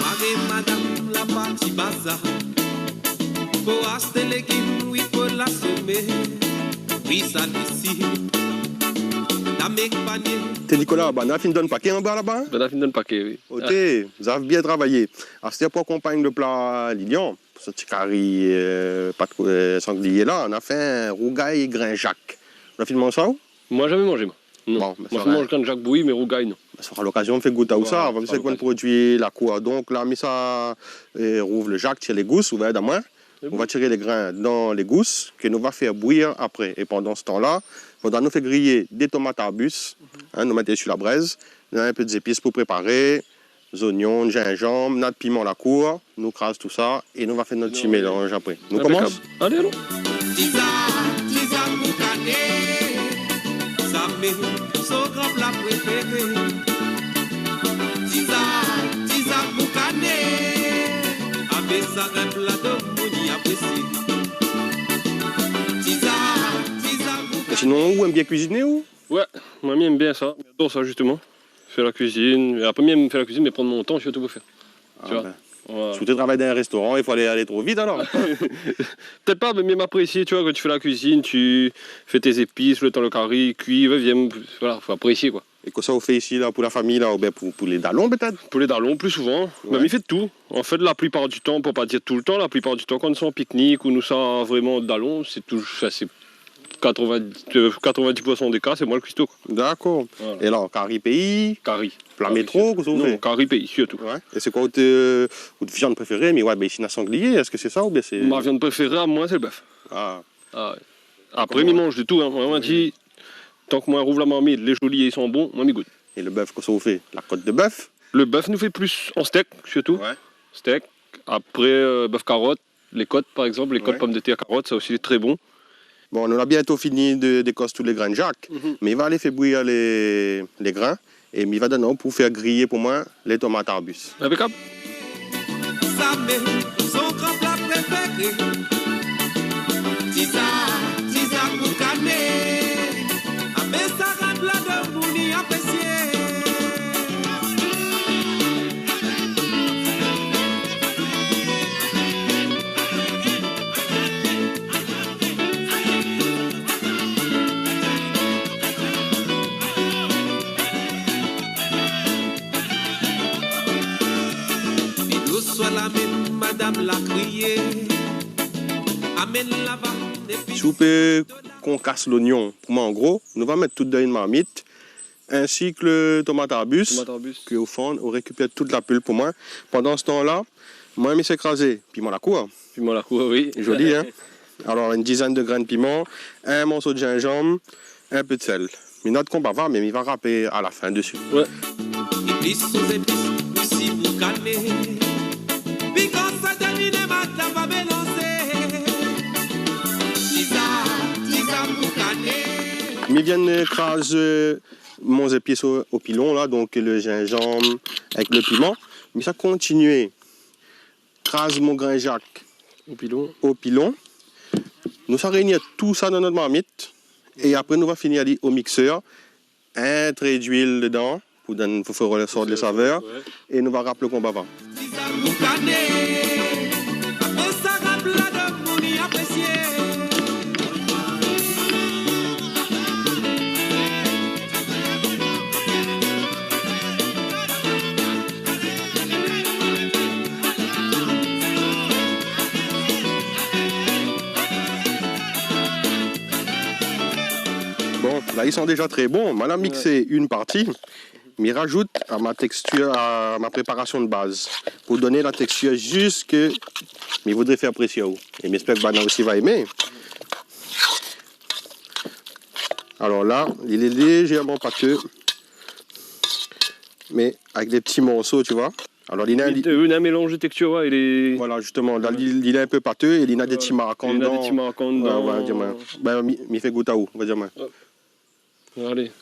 Mari madam la parti bazar. Fo ashté légim, oui, fo la somé. Pri sa lisi. Dam èk panié. Té Nicolas, banna la fine donn paké anba laba, hein ? Banna la fine donn paké, oui. Oté, zot la bien travayé. Astèr, pou akonpagn le pla Lilian, pou son ti kari, euh, pat, euh, sanglié la, nou la fé in rougay grin jak. Ou la fine manz sa, ou ? Moin la zamé manzé, moin. Non. Bon, mé moin la fine manz grin jak bouyi, mé rougay, non. Sa sra lokazion, mi fé gout aou sa. Voilà, sa sra lokazion. Ou va voir koman produi la kour. Donk la, mi sa, euh, rouv le jak, tir lé gous, ou va èd amoin. Sé bon. Nou va tir lé grin dan lé gous, ke nou va fé bouyir apré. É pandan se tan-la, fodra nou fé griyé dé tomat arbis, hein, nou mèt dési la brèz, nou na in pé zépis pou préparé, zoignon, zinzanm, nout piman lakour, nou kraz tousa é nou va fé nout ti mélanz apré. Nou komans ? Inpékab. Alé, alon. Tizak, tizak boukané, sa mé so gran pla préféré. Tizak, tizak boukané, avèk sa in pla domoun i apresié. Tizak, tizak boukané. É sinon, ou èm bien kuiziné, ou ? Ouais, moin, mi èm bien sa. Mi ador sa, zistoman. Fé la kuizine. É apré, mi èm fé la kuizine, mé pran mon tan sirtou pou fé. Ah ben. Voilà. Si ou té travay dan in réstoran, i fo alé, alé tro vit, alor. Pétèt pa, mé mi èm apresié, tu vois, kan ou fé la kuizine, ou fé out zépis, le tan le kari i kui, ouais, mi èm, voilà, fo apresié, koi. É kosa ou fé isi la, pou la fami la, oubien pou, pou lé dalon pétèt ? Pou lé dalon, pli souvan. Ouais. Mé mi fé tout. An fèt, la plipar du tan, pou pa dir tout le tan, la plipar du tan, kan nou sort an piknik ou nou sort vréman dalon, sé touj-, anfin, sé Katrovin-dis, euh, katrovin-dis pour san dé ka, sé moin le kuisto, koi. Dakor. Voilà. É la, kari péi, kari, pla métro, kosa ou fé ? Non, kari péi, sirtou. Ouais. É sé koi out, euh, out viann préféré ? Mé ouais, bin, isi, na sanglié, èske sé sa oubien sé... Ma viann préféré, amoin, sé le bèf. Ah. Ah ouais. Apré, mi manz de tou, hein. Moin, moin, mi di, tank moin rouv la marmit, lé zoli é i san bon, moin, mi gout. É le bèf, kosa ou fé ? La kot de bèf ? Le bèf, nou fé plis an stèk, sirtou. Ouais. Stèk. Apré, euh, bèf karot, lé kot, par égzanp, lé kot pomdetèr, karot, sa osi, lé tré bon. Bon, nou la biento fini de, dékos tout lé grin jak, mé mi va alé fé bouyi lé, lé grin. É mi va donn aou pou fé griyé pou moin lé tomat arbis. Inpékab. Sa mèm son gran pla préféré. Tizar, tizar boukané. Apèl sa gran pla demoun i aprésié. É dous soi la mèm madam la kriyé. Amenn la vann épi... Si ou pé konkas lonion, pou moin, an gro, nou va mèt tout dan in marmit, insi ke le tomat arbis, tomat arbis, ke ou fann, ou rékipèr tout la pil pou moin. Pandan se tan-la, moin, mi sé krazé piman lakour. Piman lakour, oui. Zoli, hein ? Alor, in dizèn de grin piman, in morso de zinzanm, in pé de sèl. Mi not konbava, mé mi va rapé a la fin desi. Ouais. Épis, zépis, osi boukané. Pikan sa done, madam va mélanzé. Tizar, tizar boukané. Mi vien, euh, kraz, euh, mon zépis o, o pilon la, donk le zinzanm avèk le piman. Mi sa kontinié kraz mon grin jak o pilon. O pilon. Nou sa réini tout sa dan nout marmit. É apré, nou va fini ali o miksèr. In tré d'luil dedan pou donn, pou fé resort lé savèr. Ouais. É nou va rap le konbava. Bon, la, i san déza tré bon. Moin la miksé in parti. Mi razout a ma tékstir, a ma préparasion de baz, pou done la tékstir zis ke mi voudré fé aprésié aou. É mi éspèr ke banna osi va émé. Alor la, li lé lézèrman pateu, mé avèk dé ti morso, tu vois. Alor, li na, li, li na in mélanz de tékstir, ouais, li lé... Voilà, zistoman, la, li, li lé in pé pateu é li na dé ti mark andan. Li na dé ti mark andan. Ouais, ouais, di amoin. Bin, mi, mi fé gout aou, va di amoin. Alé.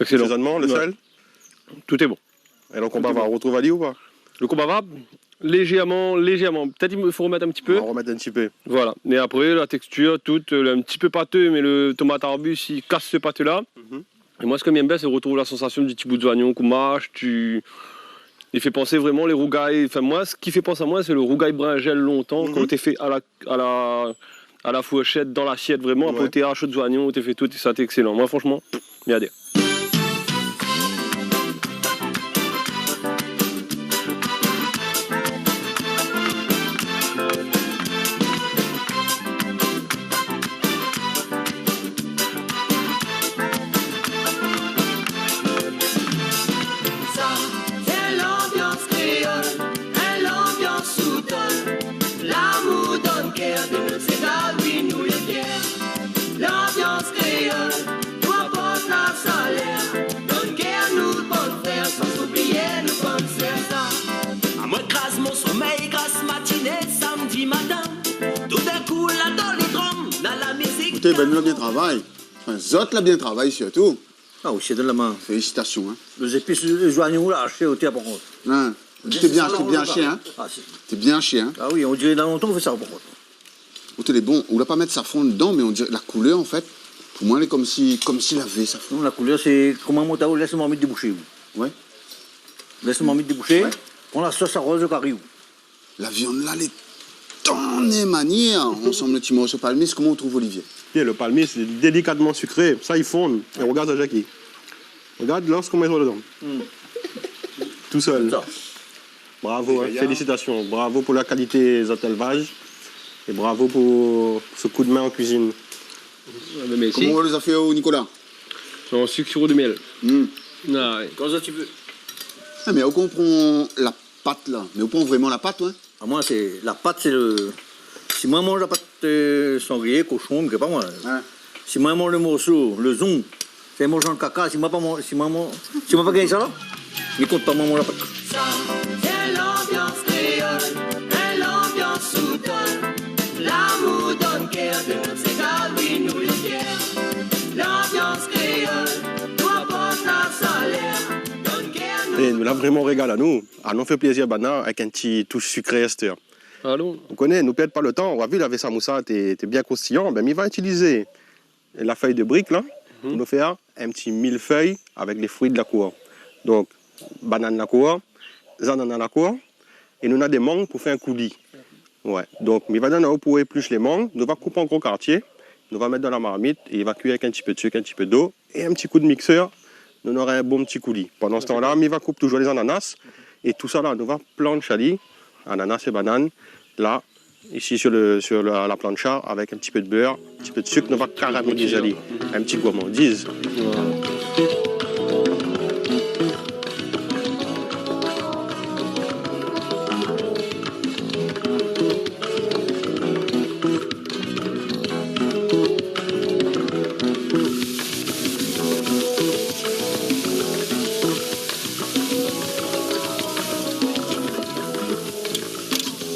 Excellent. Asézoinement, le sel ? Tout est bon. É donk, on va retrouver ali ou pa ? Le konbava, lézèrman, lézèrman. Pétèt i fo remèt in ti pé. On va remettre un petit peu. Voilà. É apré, la tékstir, tout, euh, in ti pé pateu, mé le tomat arbis, i kas se pateu-la. Mhm. É moin, sak mi èm bien, sé retrouv la sansasion du ti bout zoignon k'ou mash, tu, i fé pansé vréman lé rougay. Anfin, moin, sak i fé pans amoin, sé le rougay brinzèl lontan, kan té fé a la, a la, a la fourshèt, dan lasièt, vréman, apré ou té ash out zoignon, ou té fé tout, é sa té ékselan. Moin, fransheman, mi adèr. Sa, sé lanbians kréol, in lanbians sou tol. Lamour dan kèr de nou, sé la, oui, nou lé fièr. Lanbians kréol, nou aport la salèr. Dan kèr nou bann frèr, san oublié nou bann sèr. Sa, amoin kraz mon somèy gras matiné, samdi matin. Toudinkou, la dan lé dram, na la mizik. Ékout, bin, nou la bien travay. Anfin, zot la bien travay sirtou. Ah, ou sé dan la min. Félisitasion, hein. Lé zépis, lé zoignon la ashé, ou té, par kont. Hein. Té bien, té bien ashé, hein. Ah, sé... Té bien ashé, hein. Ah oui, on diré na lontan ou fé sa, par kont. Ou té lé bon, ou la pa mèt safran dedan, mé on diré la koulèr, an fèt, pou moin, lé konmsi, konmsi lavé safran. Non, la koulèr, sé koman moin té di aou, lès marmit déboushé, ou. Ouais. Lès marmit déboushé, pran la sos, aroz le kari, ou. La viann la, lé tan manièr, ansanm le ti morso palmis, koman ou trouv, Olivier ? Bien, le palmis, lé délikatman sikré, sa i fonn. É rogard sa, Jacky. Rogard, lans koman i sort dedan. Hmm. Tousèl. Sa. Bravo, hein, félisitasion. Bravo pou la kalité zot élvaz. É bravo pou se kou d'min an kuizine. Ah ben, mèrsi. Koman i lé zafèr, Nicolas ? An sik, siro de mièl. Hmm. Ah, oui. Kan zot i vé. Ah, mé ou konpran la pat la. Mé ou pran vréman la pat, ouais ? Ah, moin, sé, la pat, sé le, si moin manz la pat, euh, sanglié, koshon, mi koné pa moin. Ouais. Si moin manz le morso, le zong, sé manz dan le kaka, si moin pa manz, si moin manz, si moin pa gingn sa la, mi kont pa moin manz la pat. Sa, sé lanbians kréol, in lanbians sou tol. Lamour donn kèr, de tout sé kari nou lé fièr. Lanbians kréol, nou aport la salèr, donn kèr nou. É nou la vréman régal anou. Alon fé plézir banna avèk in ti toush sikré astèr. Alon. Ou koné, nou pèrd pa le tan. Ou la vi, lavé samoussa té, té bien kroustiyan. Ben, mi va itilizé la fèy de brik la, mhm, pou nou fé in ti milfèy avèk lé frui de la kour. Donk, banane la kour, zanana la kour, é nou na dé mang pou fé in kouli. Ouais. Donk, mi va donn aou pou éplush lé mang, nou va koup an gro kartié, nou va mèt dan la marmit é i va kui avèk in ti pé de sik, in ti pé dolo. É in ti kou de miksèr, nou nora in bon ti kouli. Pandan se tan la, mi va koup toujour lé zananas. É tousa la, nou va plantsh ali, ananas é banane, la, isi sur le, sur la, la plancha, avèk in ti pé de bèr, in ti pé de sik, nou va karamélizé ali. In ti gourmandiz. Voilà.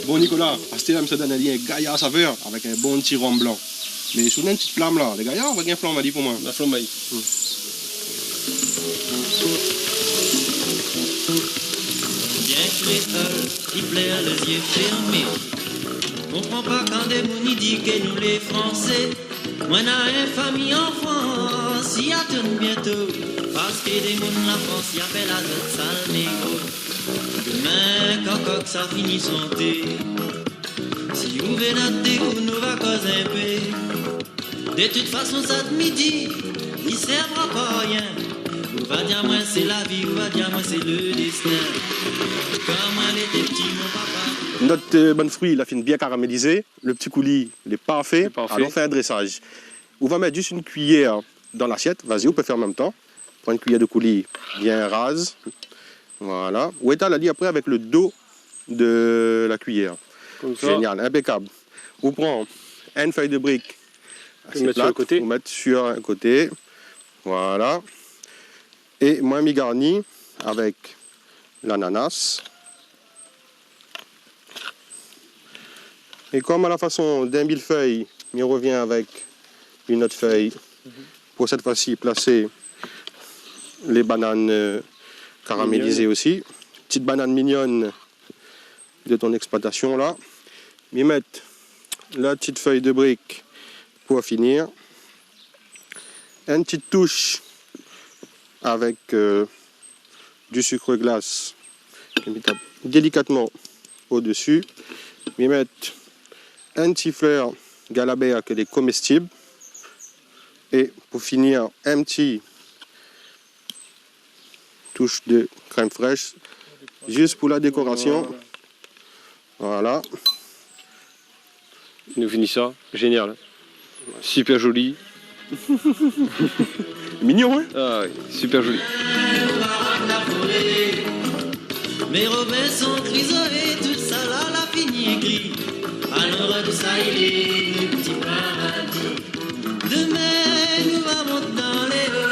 Bon, Nicolas, astèr la, mi sa donn ali in gayar savèr avèk in bon ti rom blan. Mé si ou néna in ti flam la, lé gayar, ou va gingn flanb ali pou moin. La flanb ali. Hmm. Bien kréol, i plèr lé zié fèrmé. Konpran pa kan dé moun i di ke nou lé fransé. Moin na in fami an Frans, i atourn biento. Parske dé moun la Frans i apèl azot sal négro. Domin, kan kok sa fini shanté, si ou vé noté, ou nou va koz in pé. De tout fason, sat midi, i sèrvra pa rien. Ou va dir amoin sé la vi, ou va dir amoin sé le déstin. Kan moin lété pti, mon papa. Nout, euh, bann frui la fine bien karamélizé. Le ti kouli lé parfé. Lé parfé. Alon fé in drésaz. Ou va mèt zis in kuiyèr dan lasièt. Vas-y, ou pé fé an mèm tan. Pran in kuiyèr de kouli bien raz. Voilà. Ou étal ali apré avèk le do de la kuiyèr. Konmsa. Génial, inpékab. Ou pran in fèy de brik. Ou mèt sur le koté. Ou mèt sur in koté. Voilà. É moin, mi garni avèk lananas. É konm a la fason d'in milfèy, mi rovien avèk in ot fèy. Pou sèt foi si, plasé lé banane, euh, karamélizé osi. Ti banane mignonne de ton exploitation la. Mi mèt la ti fèy de brik pou fini. In ti toush avèk, euh, du sucre glace. Mi tap délikatman o desi. Mi mèt in ti flèr galabèr ke lé komestib. É pou fini, in ti toush de krèm frèsh, zis pou la dékorasion. Voilà. Nou fini sa, génial. Super joli. Mignon, hein ? Ah oui, super joli. Mé Robinson Crusoé, tout sa la, la fini ékri. Alon rod sa, i lé le pti paradi. Domin, nou va mont dan lé o.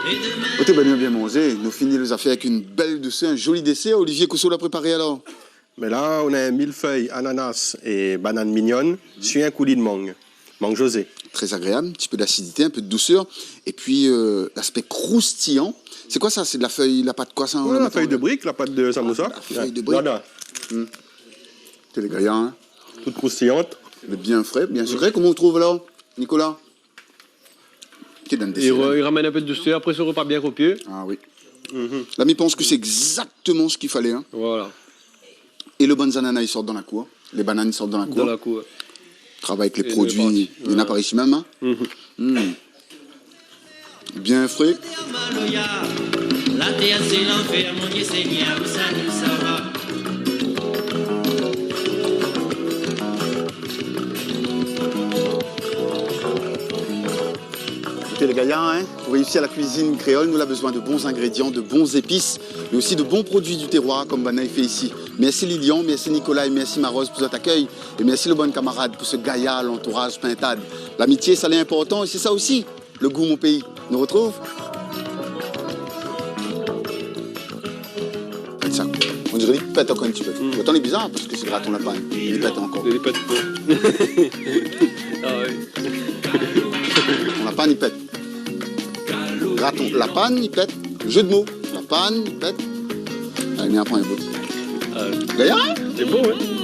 É domin... Oté, ben, nou la bien manzé. Nou fini lé zafèr avèk in bèl dousèr, in joli désèr. Olivier, kosa ou la préparé alor ? Mé la, ou na in milfèy, ananas é banane mignonne, sur in kouli de mang. Mang José. Très agréable, un petit peu d'acidité, un peu de douceur. Et puis, euh, l'aspect croustillant. C'est quoi ça ? C'est de la feuille, la pâte quoi ça ? Ouais, la feuille de brique, la pâte de samoussa. Ah, la feuille de brique. Voilà. Hmm. T'es le gars, hein ? Toute croustillante. Le bien frais, bien sucré. Comment on trouve alors, Nicolas ? Ki donn dé... I ra-, i ramèn in pé de dousèr apré se repa bien kopié. Ah oui. Mhm. La, mi pans ke sé égzaktoman sak i falé, hein. Voilà. É le bann zanana i sort dan la kour. Lé banane i sort dan la kour. Dan la kour. Travay avèk lé produi, néna par isi mèm, hein. Mhm. Hmm. Bien fré. La tèr sé lanfèr, mon Dié Seigneur, ousa nou sava ? Gayar, hein, pou réisi la kuizine kréol, nou la bezoin de bon zingrédian, de bon zépis, mé osi de bon produi du terroir, konm banna i fé isi. Mersi Lilian, mersi Nicolas é mersi Marose pou zot akèy. É mersi lo bann kamarad pou se gayar lantouraz Pintad. Lamitié, sa lé inportan, é sé sa osi le gou mon péi. Nou retrouv. Gard sa. On diré li pèt ankor in ti pé. Mm. Pourtan, lé bizar, parske sé graton lapin. Li pèt ankor. Li pèt pa. Ah oui. Graton lapin, li pèt. Graton lapin, li pèt. Jeu de mots. Lapin, li pèt. Alé, vien, pran in bout. Ah. Gayar, hein ? Sé bon, ouais.